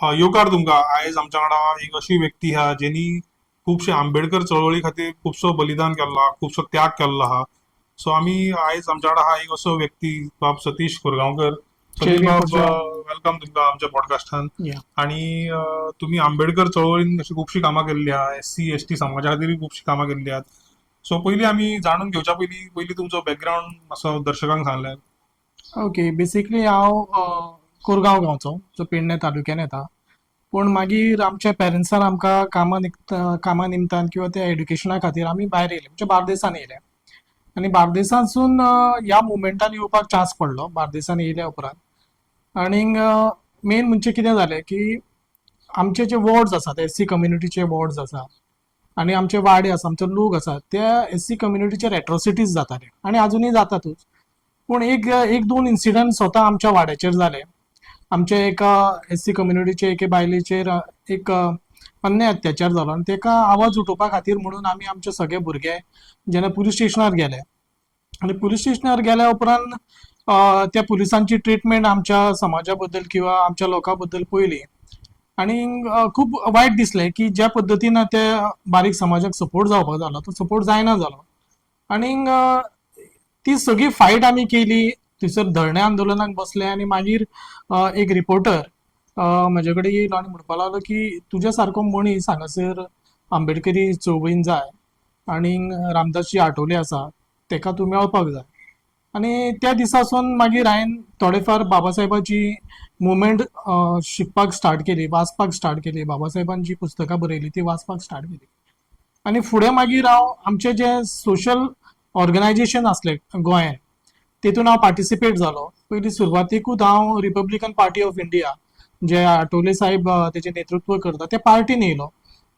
येवकार तुमकां. आयज आमच्या वांगडा एक अशी व्यक्ती आहा जेनी खुबशे आंबेडकर चळवळी खातीर खुबसो बलिदान केल्लो आहा, खुबसो त्याग केल्लो आहा. सो आमी आयज आमच्या वांगडा आहा एक असो व्यक्ती, बाब सतीश कोरगांवकर. सतीश बाब, welcome तुमकां आमच्या पॉडकास्टान. आणि तुमी आंबेडकर चळवळीन अशी खुबशीं कामां केल्ली आहा, एस सी एस टी समाजा खातीरूय खुबशीं कामां केल्ली आहात. सो पयलीं आमी जाणून घेवच्या पयलीं पयलीं तुमचो बॅकग्रावंड मातसो दर्शकांक सांगल्यार. ओके, बेसिकली हांव कोरगांव गांवचो, जो पेडणे तालुक्यान येता. पूण मागीर आमच्या पेरंट्सान आमकां कामा निमतान किंवा त्या एड्युकेशना खातीर आमी भायर येयले, म्हणजे बार्देसान येयले आनी बार्देसांतसून ह्या मुवमेंटान येवपाक चान्स पडलो. बार्देसान येयल्या उपरांत आनीक मेन म्हणजे कितें जालें की आमचे जे वॉर्ड्स आसात, एस सी कम्युनिटीचे वॉर्ड्स आसा आनी आमचे वाडे आसा, आमचे लोक आसा, त्या एस सी कम्युनिटीचेर एट्रोसिटीज जाताले आनी आजुनूय जातातूच. पूण एक एक दोन इन्सिडंट स्वता आमच्या वाड्याचेर जाले. आमच्या एका एस सी कम्युनिटीचे एके बायलेचेर एक अन्याय अत्याचार जालो आनी तेका आवाज उठोवपा खातीर म्हणून आमी आमचे सगळे भुरगे जेन्ना पुलीस स्टेशनार गेले आनी पुलीस स्टेशनार गेल्या उपरांत त्या पुलिसांची ट्रिटमेंट आमच्या समाजा बद्दल किंवा आमच्या लोकां बद्दल पळयली आनी खूब वायट दिसलें की ज्या पद्दतीन ते बारीक समाजाक सपोर्ट जावपाक जालो, तो सपोर्ट जायना जालो. आनी ती सगळी फायट आमी केली, थंयसर धरणे आंदोलनाक बसले आनी मागीर एक रिपोर्टर म्हजे कडेन येयलो आनी म्हणपाक लागलो की तुज्या सारको मनीस हांगासर आंबेडकरी चळवळीन जाय आनी रामदासजी आठवले आसा, तेका तूं मेळपाक जाय. आनी त्या दिसासून मागीर हांवें थोडे फार बाबासाहेबाची मुवमेंट शिकपाक स्टार्ट केली, वाचपाक स्टार्ट केली. बाबासाहेबान जी पुस्तकां बरयली ती वाचपाक स्टार्ट केली आनी फुडें मागीर हांव आमचें जें सोशल ऑर्गनायजेशन आसलें गोंयांत, तितून हांव पार्टिसिपेट जालो. पयलीं सुरवातेकूच हांव रिपब्लिकन पार्टी ऑफ इंडिया, जे आठवले साहेब तेजें नेतृत्व करता, त्या पार्टीन येयलो.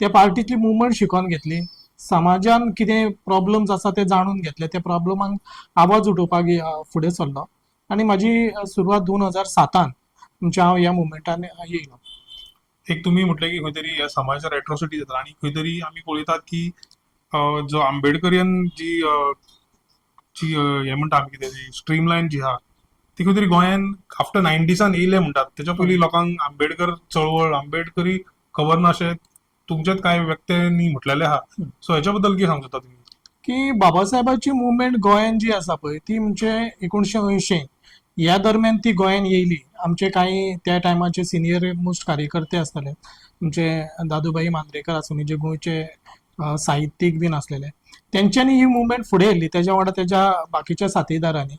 त्या पार्टीतली मुवमेंट शिकोन घेतली, समाजान कितें प्रॉब्लम्स आसा ते जाणून घेतले, त्या प्रॉब्लमांक आवाज उठोवपाक फुडें सरलो आनी म्हाजी सुरवात 2007न म्हणजे हांव ह्या मुवमेंटान येयलो. एक तुमी म्हटलें की खंय तरी ह्या समाजाचेर एट्रोसिटी जाता आनी खंय तरी आमी पळयतात की जो आंबेडकरियन जी जी हें म्हणटा आमी कितें, स्ट्रीमलायन जी आहा, ती खंय तरी गोंयान आफ्टर नायन्टीसान येयले म्हणटात. तेच्या पयलीं लोकांक आंबेडकर चळवळ, आंबेडकरी खबर ना अशें तुमच्याच कांय व्यक्त्यांनी म्हटलेलें आहा. सो हेच्या बद्दल कितें सांगता तुमी? की बाबासाहेबाची मुवमेंट गोंयान जी आसा पळय, ती म्हणजे 1980 ह्या दरम्यान ती गोंयान येयली. आमचे कांय त्या टायमाचे सिनियर मोस्ट कार्यकर्ते आसताले, आमचे दादूभाई मांद्रेकर आसूं, जे गोंयचे साहित्यीक बीन आसलेले, तेंच्यांनी ही मुवमेंट फुडें येयली तेज्या वांगडा तेज्या बाकीच्या साथीदारांनी.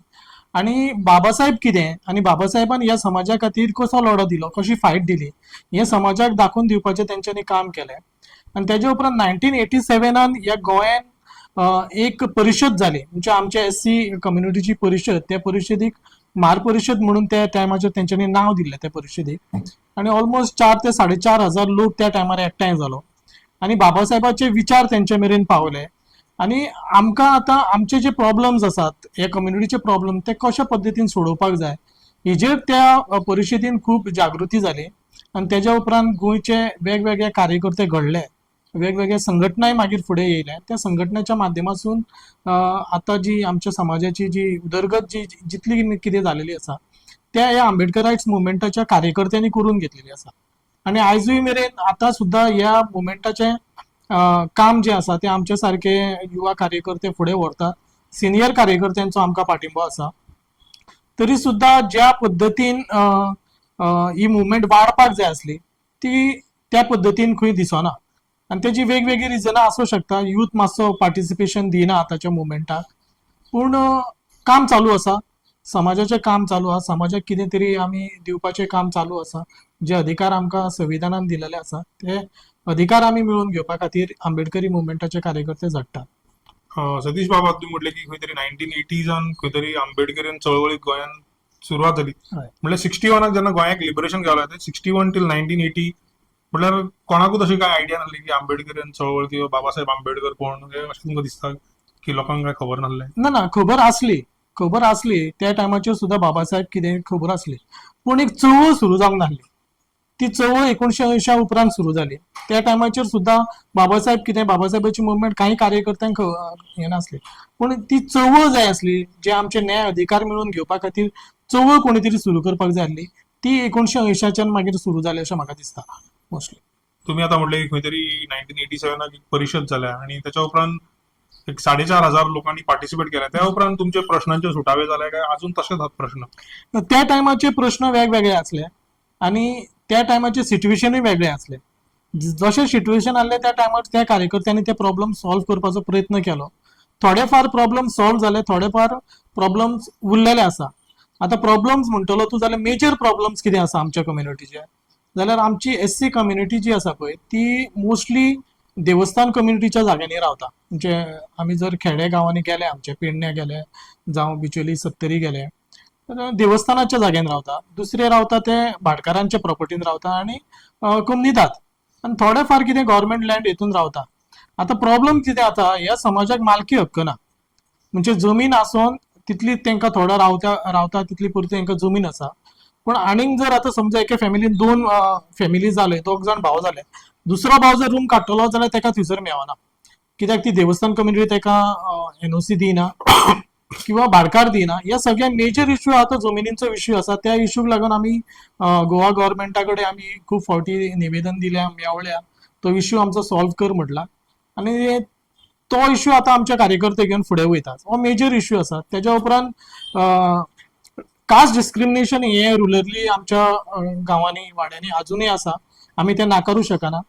आनी बाबासाहेब कितें आनी बाबासाहेबान ह्या समाजा खातीर कसो लढो दिलो, कशी फायट दिली, हें समाजाक दाखोवन दिवपाचें तेंच्यांनी काम केलें. आनी तेज्या उपरांत 1987न ह्या गोंयान एक परिशद जाली, म्हणजे आमच्या एस सी कम्युनिटीची परिशद. त्या परिशदेक म्हार परिशद म्हणून त्या टायमाचेर तेंच्यांनी नांव दिल्लें त्या परिशदेक. आनी ऑलमोस्ट 4 ते 4,5 हजार लोक त्या टायमार एकठांय जालो आनी बाबासाहेबाचे विचार तेंचे मेरेन पावले आनी आमकां आतां आमचे जे प्रॉब्लम्स आसात, हे कम्युनिटीचे प्रॉब्लम, ते कशा पद्दतीन सोडोवपाक जाय हेजेर त्या परिशदेन खूब जागृती जाली. आनी तेज्या उपरांत गोंयचे वेगवेगळे कार्यकर्ते घडले, वेगवेगळे संघटनाय मागीर फुडें येयले. त्या संघटनेच्या माध्यमासून आतां जी आमच्या समाजाची जी उदरगत जी जितली कितें जालेली आसा, त्या ह्या आंबेडकरायट्स मुवमेंटाच्या कार्यकर्त्यांनी करून घेतलेली आसा. आनी आयजूय मेरेन आतां सुद्दां ह्या मुवमेंटाचें काम जें आसा तें आमच्या सारके युवा कार्यकर्ते फुडें व्हरतात. सिनियर कार्यकर्त्यांचो आमकां पाठिंबो आसा. तरी सुद्दां ज्या पद्दतीन ही मुवमेंट वाडपाक जाय आसली, ती त्या पद्दतीन खंय दिसना आनी तेजी वेगवेगळी रिजनां आसूं शकता. यूथ मातसो पार्टिसिपेशन दिना आतांच्या मुवमेंटाक, पूण काम चालू आसा, समाजाचें काम चालू आसा. समाजाक कितें तरी आमी दिवपाचें काम चालू आसा. जे अधिकार आमकां संविधानान दिलेले आसा, ते अधिकार आमी मेळोवन घेवपा खातीर आंबेडकरी मुवमेंटाचे कार्यकर्ते झडटात. सतीश बाबा, तुम्ही म्हटले की खंय तरी 1980सान खंय तरी आंबेडकरियन चळवळीक गोंयान सुरवात जाली. म्हळ्यार 61 जेन्ना गोंयाक लिबरेशन गावलें, 61 टील 1980 म्हळ्यार कोणाकूच अशी काय आयडिया नासली की आंबेडकरियन चळवळ किंवा बाबासाहेब आंबेडकर कोण हे, अशें तुमकां दिसता की लोकांक काय खबर नासलें? ना ना, खबर आसली, खबर आसली. त्या टायमाचेर सुद्दां बाबासाहेब कितें खबर आसली, पूण एक चळवळ सुरू जावंक नासली. ती चळवळ 1980 उपरांत सुरू जाली. त्या टायमाचेर सुद्दां बाबासाहेब कितें, बाबासाहेबाची मुवमेंट काही कार्यकर्त्यांक हें नासली, पूण ती चळवळ जाय आसली, जे आमचे न्याय अधिकार मेळोवन घेवपा खातीर चळवळ कोणी तरी सुरू करपाक जाय आसली. ती 1980च्यान मागीर सुरू जाली अशें म्हाका दिसता मोस्टली. तुम्ही आता म्हटलं की खंय तरी 1987 एक परिशद जाल्या आणि त्याच्या उपरांत एक 4500 लोकांनी पार्टिसिपेट केल्या. त्या उपरांत तुमचे प्रश्नांचे सुटावे जाले काय अजून तशेच आहात प्रश्न? त्या टायमाचे प्रश्न वेगवेगळे आसले आनी त्या टायमाचे सिट्युएशनूय वेगळे आसले. जशें सिट्युएशन आहलें त्या टायमार त्या कार्यकर्त्यांनी ते प्रॉब्लम सॉल्व करपाचो प्रयत्न केलो. थोडे फार प्रॉब्लम सॉल्व जाले, थोडे फार प्रॉब्लम्स उरलेले आसा. आतां प्रॉब्लम्स म्हणटलो तूं जाल्यार मेजर प्रॉब्लम्स कितें आसा आमच्या कम्युनिटीचे जाल्यार आमची एससी कम्युनिटी जी आसा पळय ती मोस्टली देवस्थान कम्युनिटीच्या जाग्यांनी रावता. म्हणजे आमी जर खेडे गांवांनी गेले, आमचे पेडण्या गेले जावं बिचोली सत्तरी गेले तर देवस्थानाच्या जाग्यान रावता. दुसरे रावता ते भाटकारांच्या प्रॉपर्टीन रावता आनी कोमनिदाद आनी थोडे फार कितें गव्हर्मेंट लँड हितून रावता. आतां प्रॉब्लम कितें जाता, ह्या समाजाक मालकी हक्क ना. म्हणजे जमीन आसून तितली तांकां थोडो रावता रावता तितली पुरती तांकां जमीन आसा, पूण आनीक जर आतां समजा एके फॅमिलीन दोन फॅमिली जाले, दोग जाण भाव जाले, दुसरो भाव जर रूम काडटलो जाल्यार ताका थंयसर मेळना, कित्याक ती देवस्थान कम्युनिटी ताका एनओसी दिना किंवा भाटकार दिना. ह्या सगळ्या मेजर इश्यू आतां जमिनींचो इश्यू आसा. त्या इश्यूक लागून आमी गोवा गव्हर्मेंटा कडेन आमी खूब फावटी निवेदन दिल्या, मेवल्या, तो इश्यू आमचो सॉल्व कर म्हटला आनी तो इश्यू आतां आमचे कार्यकर्ते घेवन फुडें वयतात. हो मेजर इश्यू आसा. तेज्या उपरांत कास्ट डिस्क्रिमिनेशन हें रुरली आमच्या गांवांनी वाड्यांनी अजुनूय आसा, आमी तें नाकारूं शकना.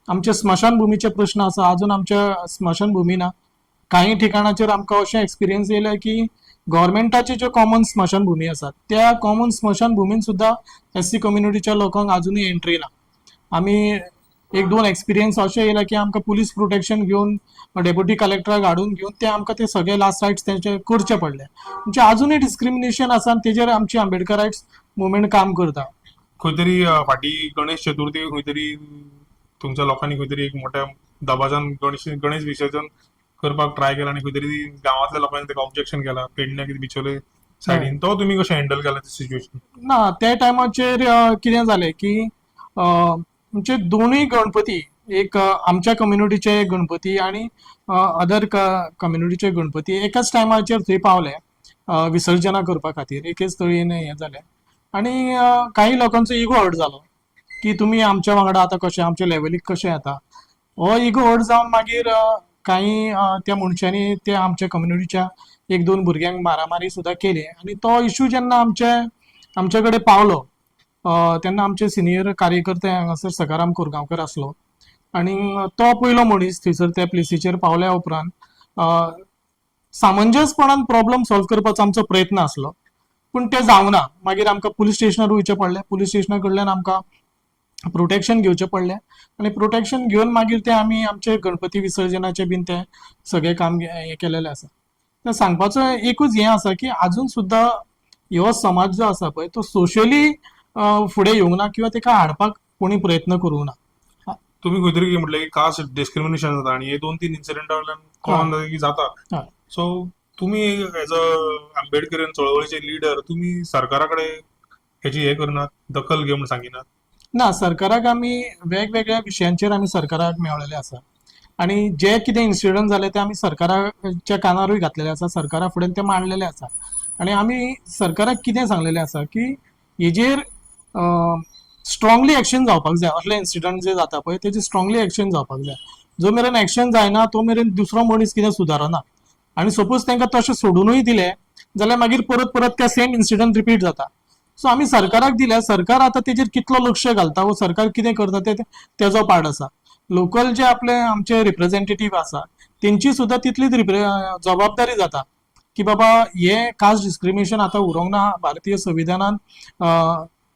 आमचे स्मशानभुमीचे प्रश्न आसा, अजून आमच्या स्मशानभुमी ना. काही ठिकाणाचेर आमकां अशें एक्सपिरियन्स येयले की गव्हर्मेंटाचे ज्यो कॉमन स्मशानभुमी आसात त्या कॉमन स्मशानभुमीन सुद्दां एससी कम्युनिटीच्या लोकांक अजुनूय एंट्री ना. आमी एक दोन एक्सपिरियन्स अशें येयला की आमकां पुलीस प्रोटेक्शन घेवन डेप्युटी कलेक्टराक हाडून घेवन ते आमकां ते सगळे लास्ट रायट्स तेंचे करचे पडले. म्हणजे अजुनूय डिस्क्रिमिनेशन आसा आनी तेजेर आमची आंबेडकरायट्स मुवमेंट काम करता. खंय तरी फाटीं गणेश चतुर्थी खंय तरी तुमच्या लोकांनी खंय तरी एक मोठ्या दबाजान गणेश गणेश विसर्जन करपाक ट्राय केला आनी खंय तरी गांवांतल्या लोकांनी ताका ऑब्जेक्शन केला पेडण्या कितें बिचोले सायडीन, तो तुमी कशें हँडल केला ती सिच्युएशन? ना, त्या टायमाचेर कितें जालें की म्हणजे दोनूय गणपती, एक आमच्या कम्युनिटीचे गणपती आनी अदर कम्युनिटीचे गणपती एकाच टायमाचेर थंय पावले विसर्जना करपा खातीर, एकेच तळयेन हें जालें आनी काही लोकांचो इगो हर्ट जालो की तुमी आमच्या वांगडा आतां कशें आमच्या लेवलीक कशें येता. हो इगो हर्ट जावन मागीर काही त्या मनशांनी ते आमच्या कम्युनिटीच्या एक दोन भुरग्यांक मारामारी सुद्दां केली आनी तो इशू जेन्ना आमचे आमचे कडेन पावलो तेन्ना आमचे सिनियर कार्यकर्ते हांगासर सखाराम कोरगांवकर आसलो आनी तो पयलो मनीस थंयसर त्या प्लेसीचेर पावल्या उपरांत सामंजसपणान प्रॉब्लम सॉल्व करपाचो आमचो प्रयत्न आसलो, पूण तें जावना. मागीर आमकां पुलीस स्टेशनार वयचें पडलें. पुलीस स्टेशना कडल्यान आमकां प्रोटेक्शन घेवचें पडलें आनी प्रोटेक्शन घेवन मागीर ते आमी आमचे गणपती विसर्जनाचें बीन तें सगळें काम हें केलेलें आसा. तर सांगपाचो एकूच हें आसा की आजून सुद्दां हो समाज जो आसा पळय तो सोशली फुडें येवंक ना किंवा ताका हाडपाक कोणी प्रयत्न करूंक ना. तुमी खंय तरी म्हटलें की कास्ट डिस्क्रिमिनेशन जाता आनी हे दोन तीन इन्सिडेंटा वयल्यान कळोन जाता की जाता. सो तुमी एज अ आंबेडकरियन चळवळीचे लिडर, तुमी सरकारा कडेन हेची हे करनात, दखल घे म्हूण सांगिनात? ना, सरकाराक आमी वेगवेगळ्या विशयांचेर आमी सरकाराक मेळलेले आसा आनी जे कितें इन्सिडंट जाले ते आमी सरकाराच्या कानारूय घातलेले आसा, सरकारा फुडें ते मांडलेले आसा आनी आमी सरकाराक कितें सांगलेलें आसा की हेजेर स्ट्रॉंगली एक्शन जावपाक जाय. असले इन्सिडंट जे जाता पळय तेजेर स्ट्रॉंगली एक्शन जावपाक जाय. जो मेरेन एक्शन जायना तो मेरेन दुसरो मनीस कितें सुदारना आनी सपोज तांकां तशें सोडुनूय दिलें जाल्यार मागीर परत परत ते सेम इन्सिडंट रिपीट जाता. सो आमी सरकाराक दिल्या. सरकार आतां तेजेर कितलो लक्ष घालता वो सरकार कितें करता ते तेजो पार्ट आसा. लोकल जे आपले आमचे रिप्रेझेंटेटीव आसा तेंची सुद्दां तितलीच जबाबदारी जाता की बाबा हे कास्ट डिस्क्रिमिनेशन आतां उरोंक ना, भारतीय संविधानान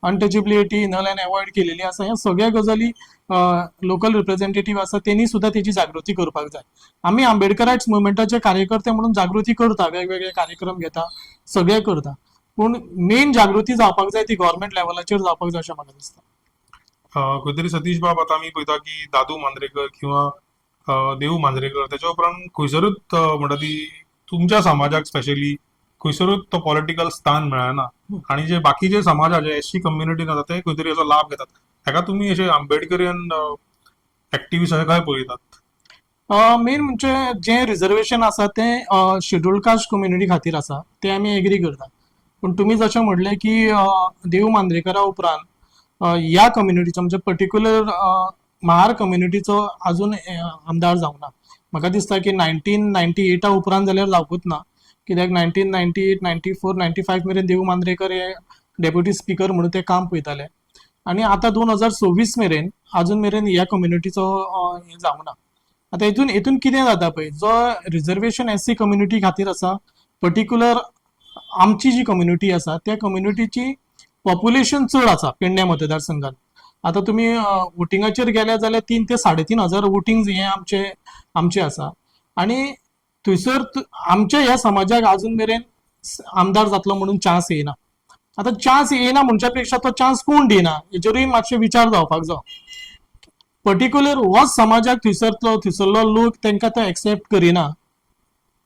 अनटचेबिलिटी नल अँड अवॉयड केलेली आसा. ह्या सगळ्या गजाली लोकल रिप्रेझेंटेटीव आसा तेणी सुद्दां तेजी जागृती करपाक जाय. आमी आंबेडकरायट्स मुवमेंटाचे कार्यकर्ते म्हणून जागृती करता, वेगवेगळे कार्यक्रम घेता, सगळे करता, पूण मेन जागृती जावपाक जाय ती गव्हर्मेंट लेवलाचेर जावपाक जाय अशें म्हाका दिसता. खंय तरी सतीश बाब, आतां आमी पळयता की दादू मांद्रेकर किंवा देवू मांद्रेकर त्याच्या उपरांत खंयसरूच म्हणटा ती तुमच्या समाजाक स्पेशली खंयसरूच तो पॉलिटिकल स्थान मेळना आणि जे बाकीचे समाज जे एससी कम्युनिटीन आसा ते खंय तरी असो लाभ घेतात. हेका तुमी अशे आंबेडकरियन एक्टिविस्ट अशें काय पळयतात? मेन म्हणजे जें रिजर्वेशन आसा तें शेड्युल्ड कास्ट कम्युनिटी खातीर आसा, तें आमी एग्री करता. पूण तुमी जशें म्हणलें की देव मांद्रेकरा उपरांत ह्या कम्युनिटीचो म्हणजे पर्टिक्युलर महार कम्युनिटीचो अजून आमदार जावंक ना. म्हाका दिसता की 1998 उपरांत जाल्यार जावकूच ना, कित्याक 1998, 94, 95 मेरेन देव मांद्रेकर हे डेप्युटी स्पिकर म्हणून ते काम पळयताले आनी आतां 2026 मेरेन अजून मेरेन ह्या कम्युनिटीचो हें जावंक ना. आतां हितून कितें जाता पळय, जो रिजर्वेशन एससी कम्युनिटी खातीर आसा, पर्टिक्युलर आमची जी कम्युनिटी आसा त्या कम्युनिटीची पॉप्युलेशन चड आसा पेडण्या मतदारसंघात. आतां तुमी वोटिंगाचेर गेले जाल्यार 3 ते 3,5 हजार वोटींग हें आमचे आमचे आसा आनी थंयसर आमच्या ह्या समाजाक अजून मेरेन आमदार जातलो म्हणून चान्स येयना. आतां चान्स येयना म्हणच्या पेक्षा तो चान्स कोण दिना हेचेरूय मातशे विचार जावपाक जाय. पर्टिक्युलर होच समाजाक थंयसरलो थंयसरलो लोक तांकां तो एक्सेप्ट करिना,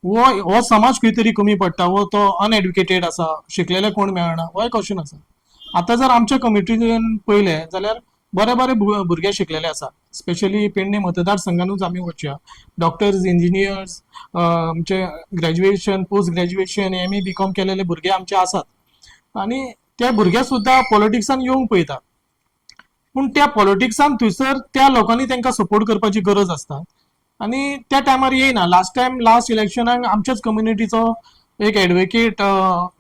हो हो समाज खंय तरी कमी पडटा, वो तो अनएड्युकेटेड आसा, शिकलेले कोण मेळना, होय क्वेश्चन आसा. आतां जर आमच्या कम्युनिटीन पळयलें जाल्यार बरे बरे भुरगे शिकलेले आसा. स्पेशली पेडणे मतदारसंघानूच आमी वचया, डॉक्टर्स, इंजिनियर्स, आमचे graduation, post graduation, MA, BCom केलेले भुरगे आमचे आसात आनी ते भुरगे सुद्दां पॉलिटिक्सान येवंक पळयता. पूण त्या पॉलिटिक्सान थंयसर त्या लोकांनी तांकां सपोर्ट करपाची गरज आसता आनी त्या टायमार येयना. लास्ट टायम, लास्ट इलेक्शनाक आमच्याच कम्युनिटीचो एक एडवोकेट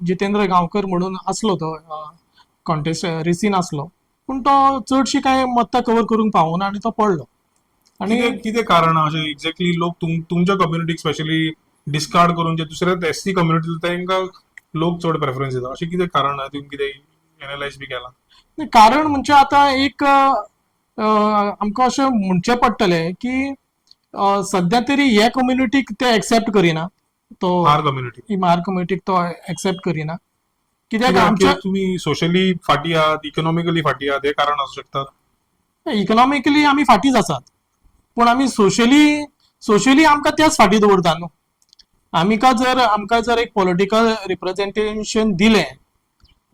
जितेंद्र गांवकर म्हणून आसलो, तो कॉन्टेस्ट रेसीन आसलो, पूण तो चडशी कांय मत्तां कवर करूंक पावना आनी तो पडलो आनी कितें कितें कारण अशें एक्झॅक्टली लोक तुमच्या कम्युनिटीक स्पेशली डिस्कार्ड करून जे दुसऱ्या एस सी कम्युनिटी तांकां लोक चड प्रेफरन्स दिता, अशें कितें कारण आहा? तुमी कितें एनालायज बी केलां? नाही, कारण म्हणजे आतां एक आमकां अशें म्हणचें पडटलें की सद्या तरी ह्या कम्युनिटीक ते एक्सेप्ट करिना तो. महार कम्युनिटी. ही महार कम्युनिटीक तो एक्सेप्ट करिना कित्याक आमच्या तुमी सोशली फाटी आहात, इकॉनॉमिकली फाटी आहात, हे कारण आसूं शकता? इकॉनॉमिकली आमी फाटीच आसात, पूण आमी सोशली सोशली आमकां त्याच फाटी दवरता न्हू. आमकां जर एक पॉलिटिकल रिप्रेझेंटेशन दिलें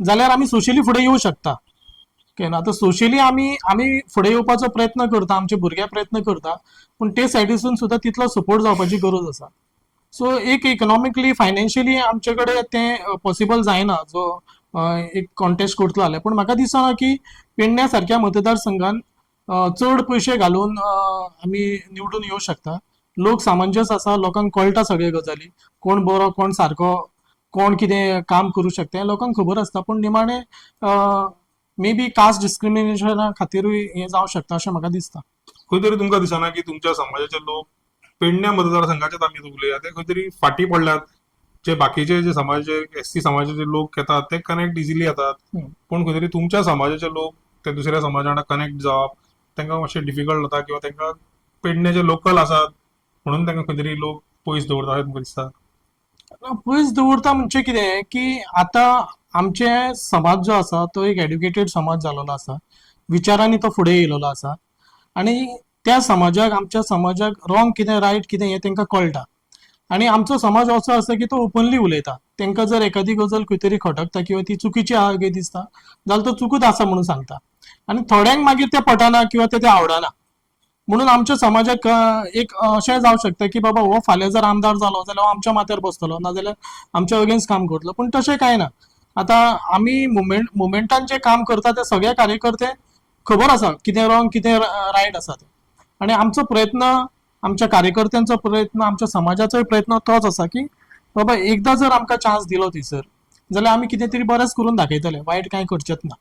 जाल्यार आमी सोशली फुडें येवं शकता. ओके न्हू? आतां सोशली आमी आमी फुडें येवपाचो प्रयत्न करता, आमचे भुरगे प्रयत्न करता, पूण ते सायडीसून सुद्दां तितलो सपोर्ट जावपाची गरज आसा. सो एक इकॉनॉमिकली, फायनान्शियली आमचे कडेन तें पॉसिबल जायना जो एक कॉन्टेस्ट करतलो जाल्यार. पूण म्हाका दिसना की पेडण्या सारक्या मतदारसंघान चड पयशे घालून आमी निवडून येवं शकता. लोक सामंजस आसा, लोकांक कळटा सगळे गजाली, कोण बरो, कोण सारको, कोण कितें काम करूं शकता हें लोकांक खबर आसता. पूण निमाणें मे बी कास्ट डिस्क्रिमिनेशना खातीरूय हें जावं शकता अशें म्हाका दिसता. खंय तरी तुमकां दिसना की तुमच्या समाजाचे लोक पेडण्या मतदारसंघाचेच आमी उलया, ते खंय तरी फाटी पडल्यात? जे बाकीचे जे समाजाचे, एस सी समाजाचे लोक येतात ते कनेक्ट इजिली जातात, पूण खंय तरी तुमच्या समाजाचे लोक ते दुसऱ्या समाजा वांगडा कनेक्ट जावप तांकां मातशें डिफिकल्ट जाता, किंवा तांकां पेडण्याचे लोकल आसात म्हणून तांकां खंय तरी लोक पयस दवरता अशें तुमकां दिसता? पयस दवरता म्हणजे कितें की आतां आमचे समाज जो आसा तो एक एड्युकेटेड समाज जाल्लो आसा, विचारांनी तो फुडें येयलेलो आसा आनी त्या समाजाक, आमच्या समाजाक रॉंग कितें, रायट कितें हें तांकां कळटा. आनी आमचो समाज असो आसा की तो ओपनली उलयता. तांकां जर एखादी गजाल खंय तरी खटकता किंवा ती चुकीची आहा काय दिसता जाल्यार तो चुकूच आसा म्हणून सांगता आनी थोड्यांक मागीर तें पटना किंवा तें आवडना. म्हणून आमच्या समाजाक एक अशें जावं शकता की बाबा हो फाल्यां जर आमदार जालो जाल्यार हो आमच्या माथ्यार बसतलो, नाजाल्यार आमच्या अगेन्स्ट काम करतलो. पूण तशें कांय ना. आतां आमी मुवमेंटान जे काम करता ते सगळे कार्यकर्ते खबर आसा कितें रॉंग, कितें रायट आसा तें. आनी आमचो प्रयत्न, आमच्या कार्यकर्त्यांचो प्रयत्न, आमच्या समाजाचोय प्रयत्न तोच आसा की बाबा एकदां जर आमकां चान्स दिलो थंयसर जाल्यार आमी कितें तरी बरेंच करून दाखयतले, वायट कांय करचेच ना.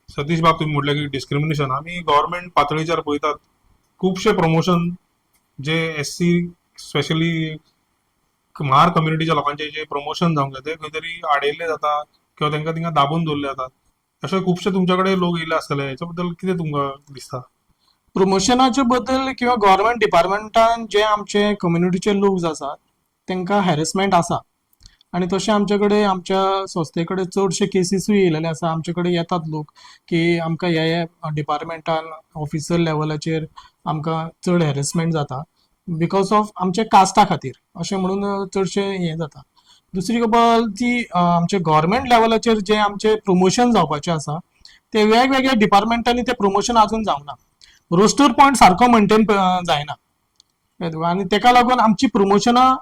सतीश बाब, तुम्ही म्हटलं की डिस्क्रिमिनेशन, आमी गव्हर्मेंट पातळीचेर पळयतात, खुबशे प्रमोशन जे एस सी, स्पेशली म्हार कम्युनिटीच्या लोकांचे जे प्रमोशन जावंक जाय ते खंय तरी आडयल्ले जाता किंवा तांकां थिंगा दाबून दवरले जातात. अशे खुबशे तुमच्या कडेन लोक येयले आसतले, हेच्या बद्दल कितें तुमकां दिसता? प्रमोशनाचे बद्दल किंवा गव्हर्मेंट डिपार्टमेंटान जे आमचे कम्युनिटीचे लोक जे आसात तांकां हॅरेसमेंट आसा आनी तशें आमचे कडेन, आमच्या संस्थे कडेन चडशे केसीसूय येयलेले आसा. आमचे कडेन येतात लोक की आमकां ह्या ह्या डिपार्टमेंटान ऑफिसर लेवलाचेर आमकां चड हॅरेसमेंट जाता because of आमच्या कास्टा खातीर, अशें म्हणून चडशें हें जाता. दुसरी गजाल ती आमचे गव्हर्मेंट लेवलाचेर जे आमचे प्रमोशन जावपाचें आसा ते वेगवेगळ्या डिपार्टमेंटांनी ते प्रमोशन अजून जावना, रोस्टर पॉयंट सारको मेंटेन जायना आनी तेका लागून आमची प्रमोशनां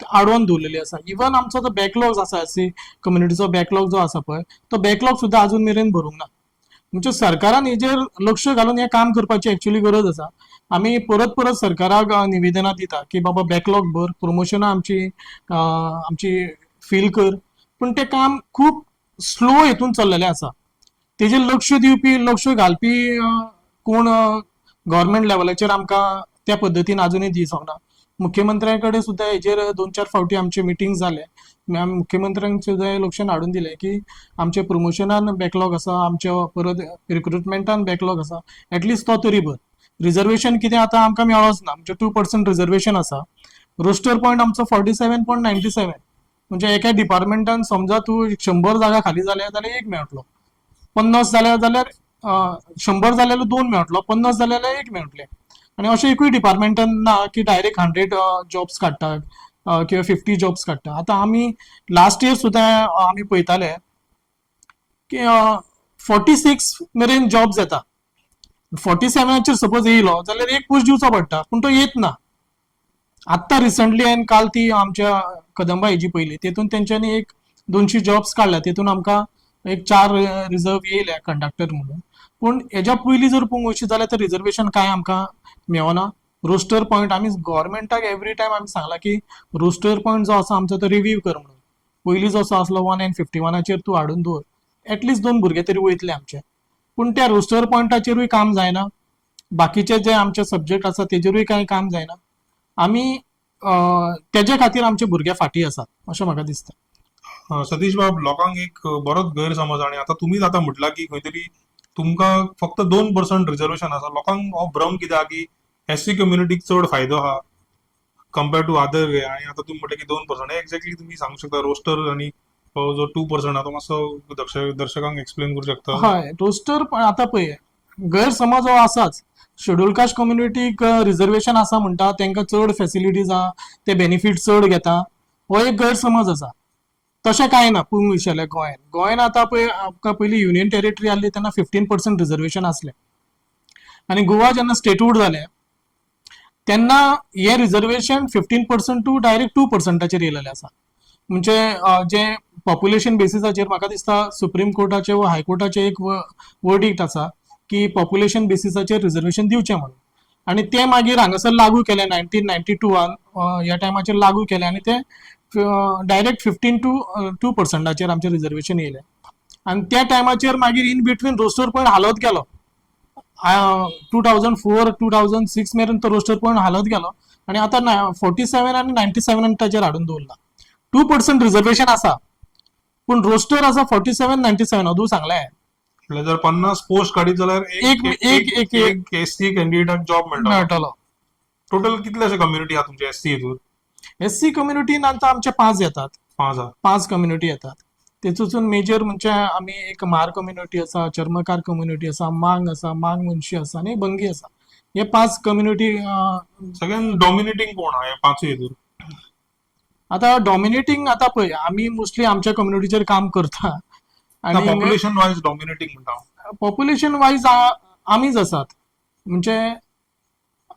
आडोवन दवरलेली आसा. इवन आमचो जो बॅकलॉग आसा, एस सी कम्युनिटीचो बॅकलॉग जो आसा पळय, तो बॅकलॉग सुद्दां अजून मेरेन भरूंक ना. म्हणजे सरकारान हेजेर लक्ष घालून हें काम करपाची एक्चुअली गरज आसा. आमी परत परत सरकाराक निवेदनां दिता की बाबा बॅकलॉग भर, प्रमोशनां आमची आमची फील कर, पूण तें काम खूब स्लो हेतून चल्लेलें आसा. तेजेर लक्ष दिवपी, लक्ष घालपी कोण गव्हर्मेंट लेवलाचेर आमकां त्या पद्दतीन अजुनूय दिसोंक ना. मुख्यमंत्र्या कडेन सुद्दां हेजेर दोन चार फावटी आमचे मिटींग जाले. आमी मुख्यमंत्र्यांक सुद्दां लक्षान हाडून दिलें की आमचे प्रमोशनान बॅकलॉग आसा, आमच्या परत रिक्रुटमेंटान बॅकलॉग आसा, एटलिस्ट तो तरी भर. रिजर्वेशन कितें आतां आमकां मेळोच ना. म्हणजे 2% रिजर्वेशन आसा. रोस्टर पॉयंट आमचो 47.97. म्हणजे एका डिपार्टमेंटान समजा तूं 100 जागा खाली जाल्या जाल्यार एक मेळटलो, 50 जाल्या जाल्यार 100 जाल्यार दोन मेळटलो, 50 जाल्यार एक मेळटलें. आनी अशें एकूय डिपार्टमेंटान ना की डायरेक्ट 100 जॉब्स काडटा किंवा 50 जॉब्स काडटा. आतां आमी लास्ट इयर सुद्दां आमी पळयताले की 46 मेरेन जॉब्स येता. 47चेर सपोज येयलो जाल्यार एक पोस्ट दिवचो पडटा, पूण तो येत ना. आत्तां रिसंटली हांवें काल ती आमच्या कदंबा हेजी पयली, तेतून तेंच्यांनी एक 200 जॉब्स काडल्या. तेतून आमकां एक चार रिजर्व येयल्या कंडक्टर म्हणून. पूण हेज्या पयलीं जर पळोवंक वचीत जाल्यार ते रिजर्वेशन कांय आमकां मेळना. रोस्टर पॉयंट आमी गव्हर्मेंटाक एवरी टायम आमी सांगलां की रोस्टर पॉयंट जो आसा आमचो तो रिव्यू कर म्हणून. पयलीं जसो आसलो 1 एंड 51चेर तूं हाडून दवर, एटलिस्ट दोन भुरगे तरी वयतले आमचे. पूण त्या रोस्टर पॉयंटाचेरूय काम जायना. बाकीचे जे आमचे सब्जेक्ट आसा तेजेरूय कांय काम जायना. आमी तेजे खातीर आमचे भुरगे फाटीं आसात अशें म्हाका दिसता. सतीश बाब, लोकांक एक बरोच गैरसमज, आणि आता तुम्हीच आता म्हटला की खंय तरी तुमकां फक्त 2% रिजर्वेशन आसा. लोकांक हो भ्रम कित्याक की एस सी कम्युनिटीक चड फायदो आहा कम्पेर्ड टू अदर वे, आणि आता तुम्ही म्हटलं की 2%, एक्झॅक्टली तुम्ही सांगू शकता रोस्टर आणि हो जो 2% आहा तो मातसो दर्शकांक एक्सप्लेन करू शकता? हय, रोस्टर आतां पळय, गैरसमज हो आसाच. शेड्यूल कास्ट कम्युनिटीक रिजर्वेशन आसा म्हणटा तांकां चड फेसिलिटीज आहा, ते बेनिफीट चड घेता, हो एक गैरसमज आसा. तशें कांय ना. पळोवंक वयशी जाल्यार गोंयान आतां पळय, आमकां पयलीं युनियन टेरिटरी आहली तेन्ना 15% रिजर्वेशन आसलें आनी गोवा जेन्ना स्टेटहूड जालें तेन्ना हें रिजर्वेशन 15% टू डायरेक्ट 2%चेर येयलेलें आसा. म्हणजे जे पॉप्युलेशन बेसिसाचेर म्हाका दिसता सुप्रीम कोर्टाचे वा हायकोर्टाचे एक वर्डिक्ट आसा की पॉप्युलेशन बेसिसाचेर रिजर्वेशन दिवचें म्हणून, आनी तें मागीर हांगासर लागू केलें 1992न. ह्या टायमाचेर लागू केलें आनी तें डायरेक्ट 15 टू 2%चेर आमचें रिजर्वेशन येयलें. आनी त्या टायमाचेर मागीर इन बिटवीन रोस्टर पॉयंट हालत गेलो. 2004, 2006 मेरेन तो रोस्टर पॉयंट हालत गेलो आनी आतां 47 आनी 97 ताचेर हाडून दवरला. 2% रिजर्वेशन आसा, पूण रोस्टर आसा 47, 97, अदूं सांगलें. म्हळ्यार जर 50 पोस्ट काडीत जाल्यार एक एक एस सी कॅन्डिडेटाक जॉब मेळटा. मेळटलो. टोटल कितले अशे कम्युनिटी आहा तुमचे एस सी हितून? एस सी कम्युनिटीन आतां आमचे पांच येतात. पांच आहा. पांच कम्युनिटी येतात. तेतून मेजर म्हणजे आमी एक म्हार कम्युनिटी आसा, चर्मकार कम्युनिटी आसा, मांग आसा, मांग मुनशी आसा आनी भंगी आसा. हे पांच कम्युनिटी. सगळ्यान डॉमिनेटिंग कोण आहा ह्या पांचूय हितून? आतां डॉमिनेटींग, आतां पळय, आमी मोस्टली आमच्या कम्युनिटीचेर काम करता आनी पॉप्युलेशन वायज डॉमिनेटिंग म्हणटा हांव. पॉप्युलेशन वायज आमीच आसात. म्हणजे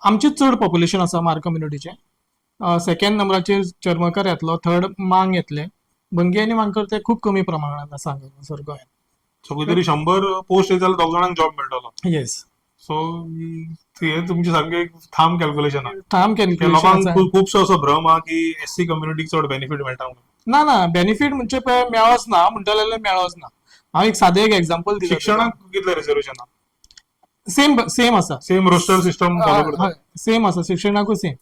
आमचेच चड पॉप्युलेशन आसा म्हार कम्युनिटीचें. सेकंड नंबराचेर चर्मकार येतलो, थर्ड मांग येतले. भंगी आनी मांगकर ते खूब कमी प्रमाणात आसा हांगासर गोंयांत. सो खंय तरी 100 पोस्ट येत जाल्यार दोग जाणांक जॉब मेळटलो. येस. सो हे तुमचे सामकें एक ठाम कॅल्क्युलेशन आहा. ठाम की कॅल्क्युलेशन लोकांक आसा. खुबसो असो भ्रम आहा की एस सी कम्युनिटीक चड बेनिफीट मेळटा म्हणून. ना ना, बेनिफीट म्हणजे पळय मेळोच ना म्हणटा जाल्यार मेळोच ना. हांव एक सादें एक एग्जाम्पल दिता तुका. शिक्षणाक कितलें रिजर्वेशन आहा? सेम सेम आसा. सेम रोस्टर सिस्टम फॉलो करता? हय, सेम आसा. शिक्षणाकूय सेम.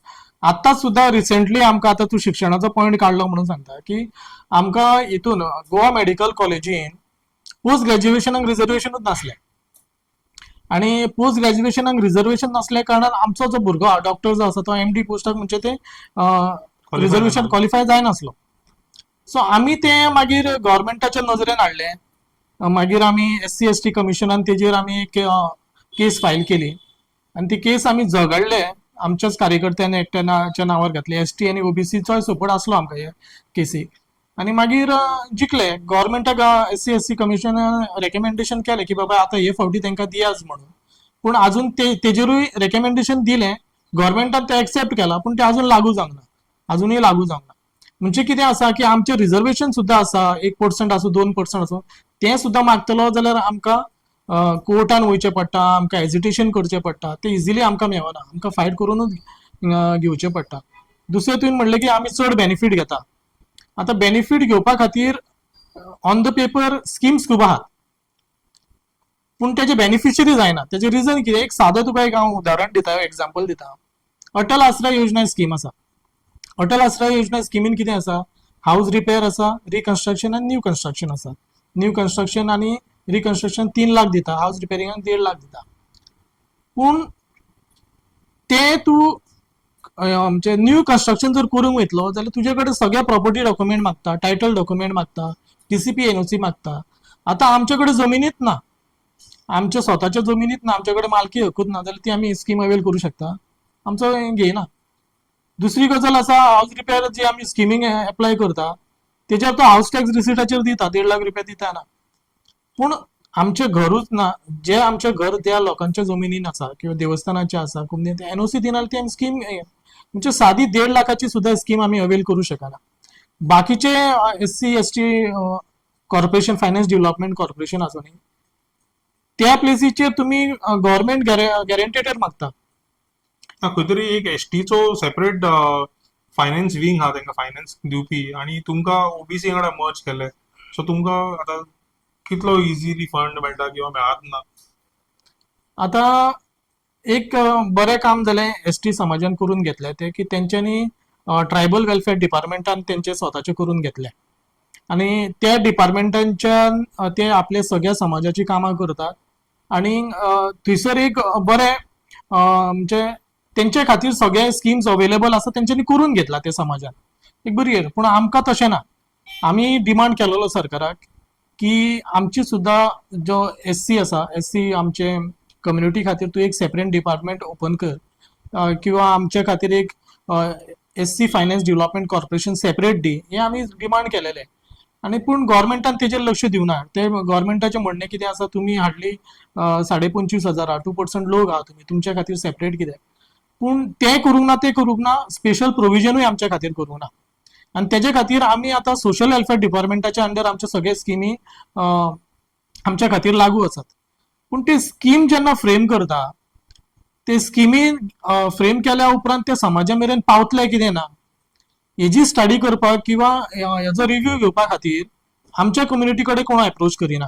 आतां सुद्दां रिसेंटली आमकां, आतां तूं शिक्षणाचो पॉयंट काडलो म्हणून सांगता की आमकां हितून गोवा मेडिकल कॉलेजीन पोस्ट ग्रॅज्युएशनाक रिजर्वेशनूच नासलें आनी पोस्ट ग्रॅज्युएशनाक रिजर्वेशन नासल्या कारणान आमचो जो भुरगो डॉक्टर जो आसा तो एमडी पोस्टाक म्हणजे ते रिजर्वेशन क्वॉलिफाय जायनासलो. सो आमी ते मागीर गव्हर्मेंटाच्या नजरेन हाडलें. मागीर आमी एस सी एस टी कमिशनान तेजेर आमी एक केस फायल केली आनी ती केस आमी झगडले. आमच्याच कार्यकर्त्यान एकट्याच्या नांवार घातली. एस टी आनी ओबीसीचोय सपोर्ट आसलो आमकां हे केसीक आनी मागीर जिखले. गव्हर्मेंटाक एस सी एस टी कमिशनान रेकमेंडेशन केलें की बाबा आतां हे फावटी तांकां दियाच म्हणून. पूण आजून ते तेजेरूय रेकमेंडेशन दिलें, गव्हर्मेंटान तें एक्सेप्ट केलां, पूण तें आजून लागू जावंक ना, आजुनूय लागू जावंक ना. म्हणजे कितें आसा की आमचें रिजर्वेशन सुद्दां आसा, 1% आसूं 2% आसूं, तें सुद्दां मागतलो जाल्यार आमकां कोर्टान वयचें पडटा, आमकां एजिटेशन करचें पडटा. तें इजिली आमकां मेळना, आमकां फायट करूनच घेवचें पडटा. दुसरें तुवें म्हणलें की आमी चड बेनिफीट घेता. आतां बेनिफीट घेवपा खातीर ऑन the paper schemes खूब आहात, पूण तेजे बेनिफिशरी जायना. तेजें रिजन कितें, एक सादो तुका एक हांव उदाहरण दिता, एग्जाम्पल दिता. अटल आसरा योजना स्कीम आसा. अटल आसरा योजना स्किमीन कितें आसा, हावज रिपेर आसा, रिकन्स्ट्रक्शन आनी न्यू कन्स्ट्रक्शन आसा. न्यू कन्स्ट्रक्शन आनी रिकन्स्ट्रक्शन 3 लाख दिता, हावज रिपेरिंगाक 1.5 लाख दिता. पूण ते तूं आमचे न्यू कन्स्ट्रक्शन जर करूंक वयतलो जाल्यार तुजे कडेन सगळे प्रॉपर्टी डॉक्युमेंट मागता, टायटल डॉक्युमेंट मागता, टीसीपी एनओसी मागता. आतां आमचे कडेन जमिनीत ना, आमच्या स्वताच्या जमिनीत ना, आमच्या कडेन मालकी हकूच ना, जाल्यार ती आमी स्कीम अवेल करूं शकता? आमचो घेयना. दुसरी गजाल आसा, हावज रिपेर जी आमी स्किमींग एप्लाय करता तेजेर तो हावज टॅक्स रिसिटाचेर दिता, 1.5 लाख रुपया दिता ना. पूण आमचें घरूच ना, जे आमचें घर त्या लोकांच्या जमिनीन आसा किंवा देवस्थानाचें आसा, कोण एनओसी दिना जाल्यार ती आमी स्कीम, म्हणजे सादी 1.5 लाखाची सुद्दां स्कीम आमी अवेल करूं शकना. बाकीचे SC ST corporation, finance development corporation आसा न्ही, त्या प्लेसीचेर तुमी गव्हर्मेंट गॅरंटेटर मागता. ना, खंय तरी एक एसटीचो सेपरेट फायनान्स विंग आहा तांकां फायनान्स दिवपी आनी तुमकां ओबीसी वांगडा मर्ज केले, सो तुमकां आतां कितलो इजिली फंड मेळटा किंवा मेळत ना? आतां एक बरें काम जालें एसटी समाजान करून घेतलें तें की तेंच्यांनी ट्रायबल वेलफेअर डिपार्टमेंटान तेंचे स्वताचें करून घेतलें आनी त्या डिपार्टमेंटांच्यान ते आपले सगळ्या समाजाची कामां करतात आनी थंयसर एक बरें म्हणजे तेंचे खातीर सगळे स्किम्स अवेलेबल आसा, तेंच्यांनी करून घेतला ते समाजान एक बरी. पूण आमकां तशें ना. आमी डिमांड केलेलो सरकाराक की आमची सुद्दां जो एससी आसा, एससी आमचे कम्युनिटी खातीर तूं एक सेपरेट डिपार्टमेंट ओपन कर किंवा आमचे खातीर एक SC finance development corporation separate दी, हें आमी डिमांड केलेलें. आनी पूण गव्हर्मेंटान तेजेर लक्ष दिवना. ते गव्हर्मेंटाचें म्हणणें कितें आसा, तुमी हाडली 25,500 आहा, 2% लोक आहा तुमी, तुमच्या खातीर सेपरेट कितें? पूण तें करूंक ना, तें करूंक ना, स्पेशल प्रोविजनूय आमच्या खातीर करूंक ना. आनी तेजे खातीर आमी आतां सोशल वेलफेअर डिपार्टमेंटाच्या अंडर आमचे सगळे स्किमी आमच्या खातीर लागू आसात. पूण ते स्कीम जेन्ना फ्रेम करता, ते स्किमी फ्रेम केल्या उपरांत ते समाजा मेरेन पावतले कितें ना, हेजी स्टडी करपाक किंवा हेजो रिव्यू घेवपा खातीर आमच्या कम्युनिटी कडेन कोण एप्रोच करिना.